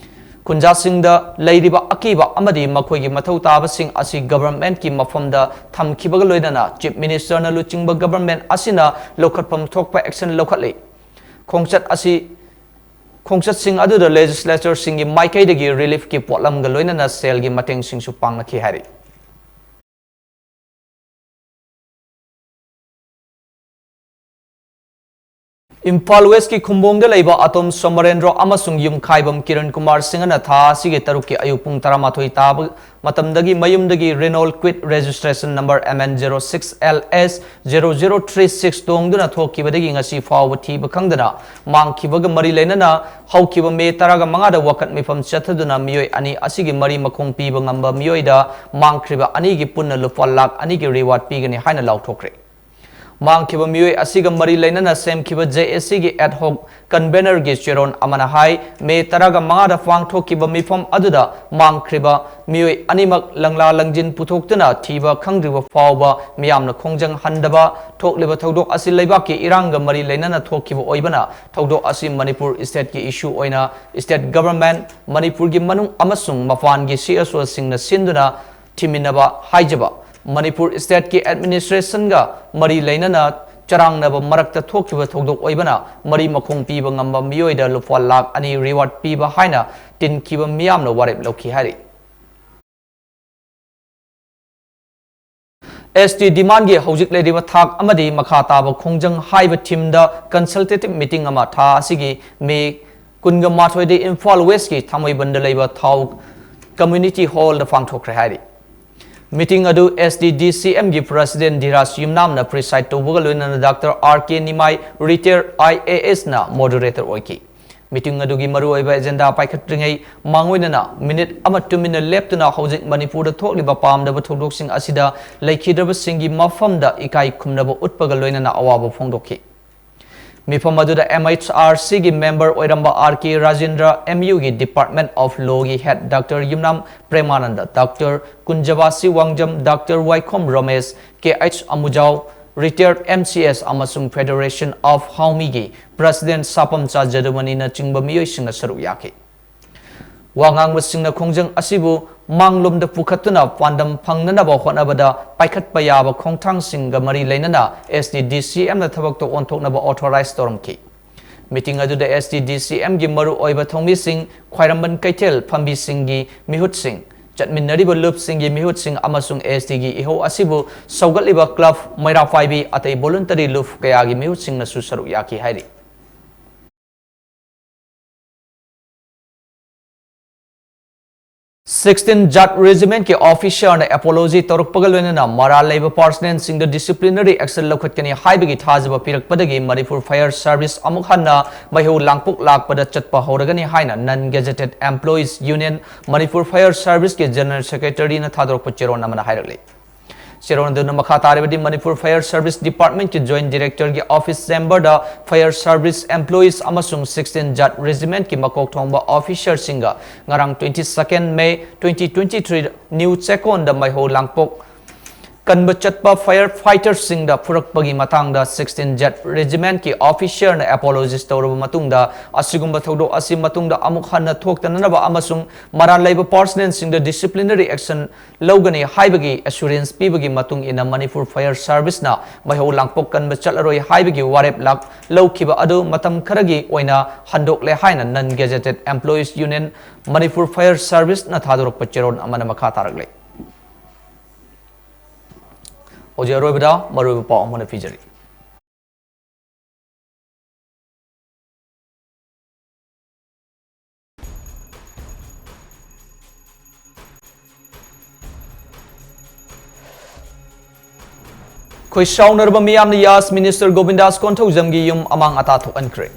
ꯈꯨꯟꯖꯥꯁꯤꯡꯗ ꯂꯩꯔꯤꯕ ꯑꯀꯤꯕ ꯑꯃꯗꯤ ꯃꯈꯣꯏꯒꯤ ꯃꯊꯧ ꯇꯥꯕꯁꯤꯡ ꯑꯁꯤ governmentꯀꯤ ꯃꯐꯝꯗ ꯊꯝꯈꯤꯕꯒ ꯂꯣꯏꯅꯅ Chief Ministerꯅ ꯂꯨꯆꯤꯡꯕ government ꯑꯁꯤꯅ ꯂꯧꯈꯠꯐꯝ ꯊꯣꯛꯄ action ꯂꯧꯈꯠꯂꯤ꯫ ꯈꯣꯡꯆꯠ ꯑꯁꯤ, ꯈꯣꯡꯆꯠꯁꯤꯡ ꯑꯗꯨꯗ legislatureꯁꯤꯡꯒꯤ ꯃꯥꯏꯀꯩꯗꯒꯤ reliefꯀꯤ ꯄꯣꯠꯂꯝꯒ ꯂꯣꯏꯅꯅ ꯁꯦꯜꯒꯤ ꯃꯇꯦꯡꯁꯤꯡꯁꯨ ꯄꯥꯡꯂꯛꯈꯤ ꯍꯥꯏꯔꯤ꯫ ꯏꯝꯐꯥꯜ Westꯀꯤ ꯈꯨꯝꯕꯣꯡꯗ ꯂꯩꯕ ꯑꯇꯣꯝ ꯁꯣꯃꯔꯦꯟꯗ꯭ꯔꯣ ꯑꯃꯁꯨꯡ ꯌꯨꯝꯈꯥꯏꯕꯝ ꯀꯤꯔꯟ ꯀꯨꯃꯥꯔ ꯁꯤꯡꯍꯅ ꯊꯥ ꯑꯁꯤꯒꯤ ꯇꯔꯨꯛꯀꯤ ꯑꯌꯨꯛ ꯄꯨꯡ ꯇꯔꯥꯃꯥꯊꯣꯏ ꯇꯥꯕ ꯃꯇꯝꯗꯒꯤ ꯃꯌꯨꯝꯗꯒꯤ Renault Kwid registration number M N zero six L S zero zero three six ꯇꯣꯡꯗꯨꯅ ꯊꯣꯛꯈꯤꯕꯗꯒꯤ ꯉꯁꯤ ꯐꯥꯎꯕ ꯊꯤꯕ ꯈꯪꯗꯅ ꯃꯥꯡꯈꯤꯕꯒ ꯃꯔꯤ ꯂꯩꯅꯅ ꯍꯧꯈꯤꯕ ꯃꯦ ꯇꯔꯥꯒ ꯃꯉꯥꯗ ꯋꯥꯀꯠ ꯃꯤꯐꯝ ꯆꯠꯊꯗꯨꯅ ꯃꯤꯑꯣꯏ ꯑꯅꯤ ꯑꯁꯤꯒꯤ ꯃꯔꯤ ꯃꯈꯣꯡ ꯄꯤꯕ ꯉꯝꯕ ꯃꯤꯑꯣꯏꯗ ꯃꯥꯡꯈ꯭ꯔꯤꯕ ꯑꯅꯤꯒꯤ ꯄꯨꯟꯅ ꯂꯨꯄꯥ ꯂꯥꯈ ꯑꯅꯤꯒꯤ reward ꯄꯤꯒꯅꯤ ꯍꯥꯏꯅ ꯂꯥꯎꯊꯣꯛꯈ꯭ꯔꯦ꯫ ꯃꯥꯡꯈꯤꯕ ꯃꯤꯑꯣꯏ ꯑꯁꯤꯒ ꯃꯔꯤ ꯂꯩꯅꯅ ꯁꯦꯝꯈꯤꯕ J A Cꯒꯤ ad hoc convenerꯒꯤ ꯆꯦꯔꯣꯟ ꯑꯃꯅ ꯍꯥꯏ, ꯃꯦ ꯇꯔꯥꯒ ꯃꯉꯥꯗ ꯄꯥꯡꯊꯣꯛꯈꯤꯕ ꯃꯤꯐꯝ ꯑꯗꯨꯗ ꯃꯥꯡꯈ꯭ꯔꯤꯕ ꯃꯤꯑꯣꯏ ꯑꯅꯤꯃꯛ ꯂꯪꯂꯥ ꯂꯪꯖꯤꯟ ꯄꯨꯊꯣꯛꯇꯨꯅ ꯊꯤꯕ ꯈꯪꯗ꯭ꯔꯤꯕ ꯐꯥꯎꯕ ꯃꯤꯌꯥꯝꯅ ꯈꯣꯡꯖꯪ ꯍꯟꯗꯕ, ꯊꯣꯛꯂꯤꯕ ꯊꯧꯗꯣꯛ ꯑꯁꯤ ꯂꯩꯕꯥꯛꯀꯤ ꯏꯔꯥꯡꯒ ꯃꯔꯤ ꯂꯩꯅꯅ ꯊꯣꯛꯈꯤꯕ ꯑꯣꯏꯕꯅ ꯊꯧꯗꯣꯛ ꯑꯁꯤ ꯃꯅꯤꯄꯨꯔ stateꯀꯤ issue ꯑꯣꯏꯅ state government, ꯃꯅꯤꯄꯨꯔꯒꯤ ꯃꯅꯨꯡ ꯑꯃꯁꯨꯡ ꯃꯄꯥꯟꯒꯤ C S Oꯁꯤꯡꯅ ꯁꯤꯟꯗꯨꯅ ꯊꯤꯃꯤꯟꯅꯕ ꯍꯥꯏꯖꯕ, ꯃꯅꯤꯄꯨꯔ stateꯀꯤ administrationꯒ ꯃꯔꯤ ꯂꯩꯅꯅ ꯆꯔꯥꯡꯅꯕ ꯃꯔꯛꯇ ꯊꯣꯛꯈꯤꯕ ꯊꯧꯗꯣꯛ ꯑꯣꯏꯕꯅ ꯃꯔꯤ ꯃꯈꯣꯡ ꯄꯤꯕ ꯉꯝꯕ ꯃꯤꯑꯣꯏꯗ ꯂꯨꯄꯥ ꯂꯥꯈ ꯑꯅꯤ reward ꯄꯤꯕ ꯍꯥꯏꯅ ꯇꯤꯟꯈꯤꯕ ꯃꯤꯌꯥꯝꯅ ꯋꯥꯔꯦꯞ ꯂꯧꯈꯤ ꯍꯥꯏꯔꯤ꯫ ꯑꯦꯁ ꯇꯤ ꯗꯤꯃꯥꯟꯒꯤ ꯍꯧꯖꯤꯛ ꯂꯩꯔꯤꯕ ꯊꯥꯛ ꯑꯃꯗꯤ ꯃꯈꯥ ꯇꯥꯕ ꯈꯣꯡꯖꯪ ꯍꯥꯏꯕ ꯊꯤꯝꯗ ꯀꯟꯁꯜꯇꯦꯇꯤꯚ ꯃꯤꯇꯤꯡ ꯑꯃ ꯊꯥ ꯑꯁꯤꯒꯤ ꯃꯦ ꯀꯨꯟꯒ ꯃꯥꯊꯣꯏꯗ ꯏꯝꯐꯥꯜ ꯋꯦꯁꯀꯤ ꯊꯥꯡꯃꯩꯕꯟꯗ ꯂꯩꯕ ꯊꯥꯎ ꯀꯝꯃ꯭ꯌꯨꯅꯤꯇꯤ ꯍꯣꯜꯗ ꯄꯥꯡꯊꯣꯛꯈ꯭ꯔꯦ ꯍꯥꯏꯔꯤ꯫ ꯃꯤꯇꯤꯡ ꯑꯗꯨ ꯑꯦꯁ ꯇꯤ ꯗꯤ ꯁꯤ ꯑꯦꯝꯒꯤ ꯄ꯭ꯔꯁꯤꯗꯦꯟ ꯙꯤꯔꯥꯖ ꯌꯨꯝꯅꯥꯝꯅ ꯄ꯭ꯔꯤꯁꯥꯏꯗ ꯇꯧꯕꯒ ꯂꯣꯏꯅꯅ doctor R K Nimai, retired I A ꯑꯦꯁꯅ ꯃꯣꯗꯔꯦꯇꯔ ꯑꯣꯏꯈꯤ꯫ ꯃꯤꯇꯤꯡ ꯑꯗꯨꯒꯤ ꯃꯔꯨꯑꯣꯏꯕ ꯑꯦꯖꯦꯟꯗꯥ ꯄꯥꯏꯈꯠꯇ꯭ꯔꯤꯉꯩ ꯃꯥꯡꯑꯣꯏꯅꯅ ꯃꯤꯅꯤꯠ ꯑꯃ ꯇꯨꯃꯤꯟꯅ ꯂꯦꯞꯇꯨꯅ ꯍꯧꯖꯤꯛ ꯃꯅꯤꯄꯨꯔꯗ ꯊꯣꯛꯂꯤꯕ ꯄꯥꯝꯗꯕ ꯊꯧꯗꯣꯛꯁꯤꯡ ꯑꯁꯤꯗ ꯂꯩꯈꯤꯗ꯭ꯔꯕꯁꯤꯡꯒꯤ ꯃꯐꯝꯗ ꯏꯀꯥꯏ ꯈꯨꯝꯅꯕ ꯎꯠꯄꯒ ꯂꯣꯏꯅꯅ ꯑꯋꯥꯕ ꯐꯣꯡꯗꯣꯛꯈꯤ꯫ ꯃꯤꯐꯝ ꯑꯗꯨꯗ ꯑꯦꯝ ꯑꯩꯆ ꯑꯥꯔ ꯁꯤꯒꯤ ꯃꯦꯝꯕꯔ ꯑꯣꯏꯔꯝꯕ ꯑꯥꯔ ꯀꯦ ꯔꯥꯖꯦꯟꯗ꯭ꯔ, ꯑꯦꯝ ꯌꯨꯒꯤ ꯗꯤꯄꯥꯔꯠꯃꯦꯟ ꯑꯣꯐ ꯂꯣꯒꯤ head doctor Yumnam Premananda, doctor Kunjabasi Wangjam, doctor Waikhom Romesh, K H Amujao, retired M C S ꯑꯃꯁꯨꯡ ꯐꯦꯗꯔꯦꯁꯟ ꯑꯣꯐ ꯍꯥꯎꯃꯤꯒꯤ ꯄ꯭ꯔꯁꯤꯗꯦꯟ ꯁꯥꯄꯝꯆꯥ ꯖꯗꯨꯃꯅꯤꯅꯆꯤꯡꯕ ꯃꯤꯑꯣꯏꯁꯤꯡꯅ ꯁꯔꯨꯛ ꯌꯥꯈꯤ꯫ ꯋꯥ ꯉꯥꯡꯕꯁꯤꯡꯅ ꯈꯣꯡꯖꯪ ꯑꯁꯤꯕꯨ ꯃꯥꯡꯂꯣꯝꯗ ꯄꯨꯈꯠꯇꯨꯅ ꯄꯥꯟꯗꯝ ꯐꯪꯅꯅꯕ ꯍꯣꯠꯅꯕꯗ ꯄꯥꯏꯈꯠꯄ ꯌꯥꯕ ꯈꯣꯡꯊꯥꯡꯁꯤꯡꯒ ꯃꯔꯤ ꯂꯩꯅꯅ ꯑꯦꯁ ꯇꯤ ꯗꯤ ꯁꯤ ꯑꯦꯝꯅ ꯊꯕꯛꯇ ꯑꯣꯟꯊꯣꯛꯅꯕ ꯑꯣꯊꯣꯔꯥꯏꯖ ꯇꯧꯔꯝꯈꯤ꯫ ꯃꯤꯇꯤꯡ ꯑꯗꯨꯗ ꯑꯦꯁ ꯇꯤ ꯗꯤ ꯁꯤ ꯑꯦꯝꯒꯤ ꯃꯔꯨꯑꯣꯏꯕ ꯊꯧꯃꯤꯁꯤꯡ, ꯈ꯭ꯋꯥꯏꯔꯝꯕꯟ ꯀꯩꯊꯦꯜ ꯐꯝꯕꯤꯁꯤꯡꯒꯤ ꯃꯤꯍꯨꯠꯁꯤꯡ, ꯆꯠꯃꯤꯟꯅꯔꯤꯕ ꯂꯨꯞꯁꯤꯡꯒꯤ ꯃꯤꯍꯨꯠꯁꯤꯡ ꯑꯃꯁꯨꯡ ꯑꯦꯁ ꯇꯤꯒꯤ ꯏꯍꯧ ꯑꯁꯤꯕꯨ ꯁꯧꯒꯠꯂꯤꯕ ꯀ꯭ꯂꯕ, ꯃꯩꯔꯥ ꯄꯥꯏꯕꯤ ꯑꯇꯩ ꯚꯣꯂꯨꯟꯇꯔꯤ ꯂꯨꯞ ꯀꯌꯥꯒꯤ ꯃꯤꯍꯨꯠꯁꯤꯡꯅꯁꯨ ꯁꯔꯨꯛ ꯌꯥꯈꯤ ꯍꯥꯏꯔꯤ꯫ ꯁꯤꯛꯁꯇꯤꯟ ꯖꯥꯠ ꯔꯦꯖꯤꯃꯦꯟꯠꯀꯤ ꯑꯣꯐꯤꯁꯔꯅ ꯑꯦꯄꯣꯂꯣꯖꯤ ꯇꯧꯔꯛꯄꯒ ꯂꯣꯏꯅꯅ ꯃꯔꯥꯜ ꯂꯩꯕ ꯄꯥꯔꯁꯅꯦꯜꯁꯤꯡꯗ ꯗꯤꯁꯤꯄ꯭ꯂꯤꯅꯔꯤ ꯑꯦꯛꯁꯟ ꯂꯧꯈꯠꯀꯅꯤ ꯍꯥꯏꯕꯒꯤ ꯊꯥꯖꯕ ꯄꯤꯔꯛꯄꯗꯒꯤ ꯃꯅꯤꯄꯨꯔ ꯐꯥꯌꯔ ꯁꯥꯔꯚꯤꯁ ꯑꯃꯨꯛ ꯍꯟꯅ ꯃꯩꯍꯧ ꯂꯥꯡꯄꯣꯛ ꯂꯥꯛꯄꯗ ꯆꯠꯄ ꯍꯧꯔꯒꯅꯤ ꯍꯥꯏꯅ non gazetted employees union Manipur fire ꯁꯥꯔꯚꯤꯁꯀꯤ ꯖꯦꯅꯔꯦꯜ ꯁꯦꯀ꯭ꯔꯦꯇꯔꯤꯅ ꯊꯥꯗꯣꯔꯛꯄ ꯆꯦꯔꯣꯜ ꯑꯃꯅ ꯍꯥꯏꯔꯛꯂꯤ꯫ ꯆꯦꯔꯣꯜ ꯑꯗꯨꯅ ꯃꯈꯥ ꯇꯥꯔꯕꯗꯤ ꯃꯅꯤꯄꯨꯔ ꯐꯥꯌꯔ ꯁꯥꯔꯚꯤꯁ ꯗꯤꯄꯥꯔꯠꯃꯦꯟꯠꯀꯤ ꯖꯣꯏꯟꯠ ꯗꯤꯔꯦꯛꯇꯔꯒꯤ ꯑꯣꯐꯤꯁ ꯆꯦꯝꯕꯔꯗ ꯐꯥꯌꯔ ꯁꯥꯔꯚꯤꯁ ꯑꯦꯝꯄ꯭ꯂꯣꯌꯤꯁ ꯑꯃꯁꯨꯡ ꯁꯤꯛꯁꯇꯤꯟ ꯖꯥꯠ ꯔꯦꯖꯤꯃꯦꯟꯠꯀꯤ ꯃꯀꯣꯛ ꯊꯣꯡꯕ ꯑꯣꯐꯤꯁꯔꯁꯤꯡꯒ ꯉꯔꯥꯡ twenty second May twenty twenty three new ꯆꯦꯛꯀꯣꯟꯗ ꯃꯩꯍꯧ ꯂꯥꯡꯄꯣꯛ ꯀꯟꯕ ꯆꯠꯄ ꯐꯥꯌꯔ ꯐꯥꯏꯇꯔꯁꯤꯡꯗ ꯐꯨꯔꯛꯄꯒꯤ ꯃꯇꯥꯡꯗ ꯁꯤꯛꯁꯇꯤꯟ ꯖꯥꯠ ꯔꯦꯖꯤꯃꯦꯟꯠꯀꯤ ꯑꯣꯐꯤꯁꯔꯅ ꯑꯦꯄꯣꯂꯣꯖꯤꯁ ꯇꯧꯔꯕ ꯃꯇꯨꯡꯗ ꯑꯁꯤꯒꯨꯝꯕ ꯊꯧꯗꯣꯛ ꯑꯁꯤ ꯃꯇꯨꯡꯗ ꯑꯃꯨꯛ ꯍꯟꯅ ꯊꯣꯛꯇꯅꯅꯕ ꯑꯃꯁꯨꯡ ꯃꯔꯥꯜ ꯂꯩꯕ ꯄꯥꯔꯁꯅꯦꯜꯁꯤꯡꯗ ꯗꯤꯁꯤꯄ꯭ꯂꯤꯅꯔꯤ ꯑꯦꯛꯁꯟ ꯂꯧꯒꯅꯤ ꯍꯥꯏꯕꯒꯤ ꯑꯦꯁꯨꯔꯦꯟꯁ ꯄꯤꯕꯒꯤ ꯃꯇꯨꯡ ꯏꯟꯅ ꯃꯅꯤꯄꯨꯔ ꯐꯥꯌꯔ ꯁꯥꯔꯚꯤꯁꯅ ꯃꯩꯍꯧ ꯂꯥꯡꯄꯣꯛ ꯀꯟꯕ ꯆꯠꯂꯔꯣꯏ ꯍꯥꯏꯕꯒꯤ ꯋꯥꯔꯦꯞ ꯂꯥꯛ-, ꯂꯧꯈꯤꯕ ꯑꯗꯨ ꯃꯇꯝ ꯈꯔꯒꯤ ꯑꯣꯏꯅ ꯍꯟꯗꯣꯛꯂꯦ ꯍꯥꯏꯅ non gazetted employees union Manipur Fire ꯁꯥꯔꯚꯤꯁꯅ ꯊꯥꯗꯣꯔꯛꯄ ꯆꯦꯔꯣꯜ ꯑꯃꯅ ꯃꯈꯥ ꯇꯥꯔꯛꯂꯤ꯫ ꯍꯧꯖꯤꯛ ꯑꯔꯣꯏꯕꯗ ꯃꯔꯨꯑꯣꯏꯕ ꯄꯥꯎ ꯑꯃꯨꯛ ꯍꯟꯅ ꯄꯤꯖꯔꯤ꯫ ꯈꯣꯏꯁꯥꯎꯅꯔꯕ ꯃꯤꯌꯥꯝꯅ ꯌꯥꯁ ꯃꯤꯅꯤꯁꯇꯔ ꯒꯣꯕꯤꯟꯗꯥꯁ ꯀꯣꯟꯊꯧꯖꯝꯒꯤ ꯌꯨꯝ ꯑꯃꯥꯡ ꯑꯇꯥ ꯊꯣꯛꯍꯟꯈ꯭ꯔꯦ꯫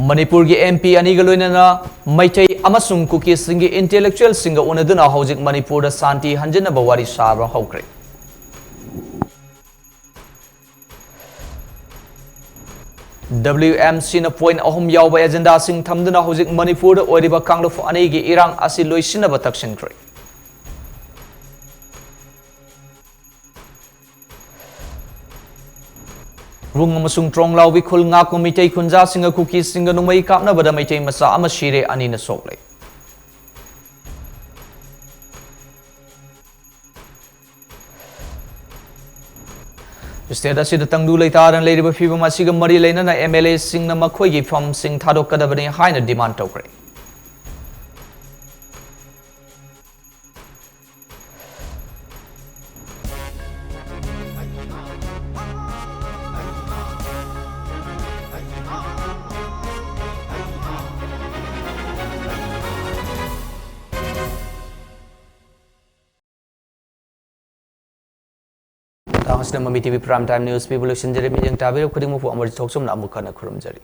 ꯃꯅꯤꯄꯨꯔꯒꯤ ꯑꯦꯝ ꯄꯤ ꯑꯅꯤꯒ ꯂꯣꯏꯅꯅ ꯃꯩꯇꯩ ꯑꯃꯁꯨꯡ ꯀꯨꯀꯤꯁꯤꯡꯒꯤ ꯏꯟꯇꯦꯂꯦꯛꯆꯨꯋꯦꯜꯁꯤꯡꯒ ꯎꯅꯗꯨꯅ ꯍꯧꯖꯤꯛ ꯃꯅꯤꯄꯨꯔꯗ ꯁꯥꯟꯇꯤ ꯍꯟꯖꯤꯟꯅꯕ ꯋꯥꯔꯤ ꯁꯥꯕ ꯍꯧꯈ꯭ꯔꯦ꯫ ꯗꯕ꯭ꯂꯤꯌꯨ ꯑꯦꯝ ꯁꯤꯅ ꯄꯣꯏꯟꯠ ꯑꯍꯨꯝ ꯌꯥꯎꯕ ꯑꯦꯖꯦꯟꯗꯥꯁꯤꯡ ꯊꯝꯗꯨꯅ ꯍꯧꯖꯤꯛ ꯃꯅꯤꯄꯨꯔꯗ ꯑꯣꯏꯔꯤꯕ ꯀꯥꯡꯂꯨꯞ ꯑꯅꯤꯒꯤ ꯏꯔꯥꯡ ꯑꯁꯤ ꯂꯣꯏꯁꯤꯟꯅꯕ ꯇꯛꯁꯤꯟꯈ꯭ꯔꯦ꯫ ꯔꯨꯡ ꯑꯃꯁꯨꯡ ꯇ꯭ꯔꯣꯡꯂꯥꯎꯕꯤ ꯈꯨꯜ ꯉꯥꯛꯄ ꯃꯤꯇꯩ ꯈꯨꯟꯖꯥꯁꯤꯡꯒ ꯀꯨꯀꯤꯁꯤꯡꯒ ꯅꯣꯡꯃꯩ ꯀꯥꯞꯅꯕꯗ ꯃꯩꯇꯩ ꯃꯆꯥ ꯑꯃ ꯁꯤꯔꯦ, ꯑꯅꯤꯅ ꯁꯣꯛꯂꯦ꯫ ꯁ꯭ꯇꯦꯠ ꯑꯁꯤꯗ ꯇꯪꯗꯨ ꯂꯩꯇꯥꯗꯅ ꯂꯩꯔꯤꯕ ꯐꯤꯕꯝ ꯑꯁꯤꯒ ꯃꯔꯤ ꯂꯩꯅꯅ ꯑꯦꯝ ꯑꯦꯜ ꯑꯦꯁꯤꯡꯅ ꯃꯈꯣꯏꯒꯤ ꯐꯝꯁꯤꯡ ꯊꯥꯗꯣꯛꯀꯗꯕꯅꯤ ꯍꯥꯏꯅ ꯗꯤꯃꯥꯟ ꯇꯧꯈ꯭ꯔꯦ꯫ ꯃꯇꯥꯡ ꯑꯁꯤꯗ ꯃꯃꯤ T V Prime Time News ꯄꯤꯕ ꯂꯣꯏꯁꯤꯟꯖꯔꯦ꯫ ꯃꯤꯠꯌꯦꯡ ꯇꯥꯕꯤꯔꯤꯕ ꯈꯨꯗꯤꯡꯃꯛꯄꯨ ꯑꯃꯔꯖꯤꯠ ꯊꯣꯛꯆꯣꯝꯅ ꯑꯃꯨꯛ ꯍꯟꯅ ꯈꯨꯔꯨꯝꯖꯔꯤ꯫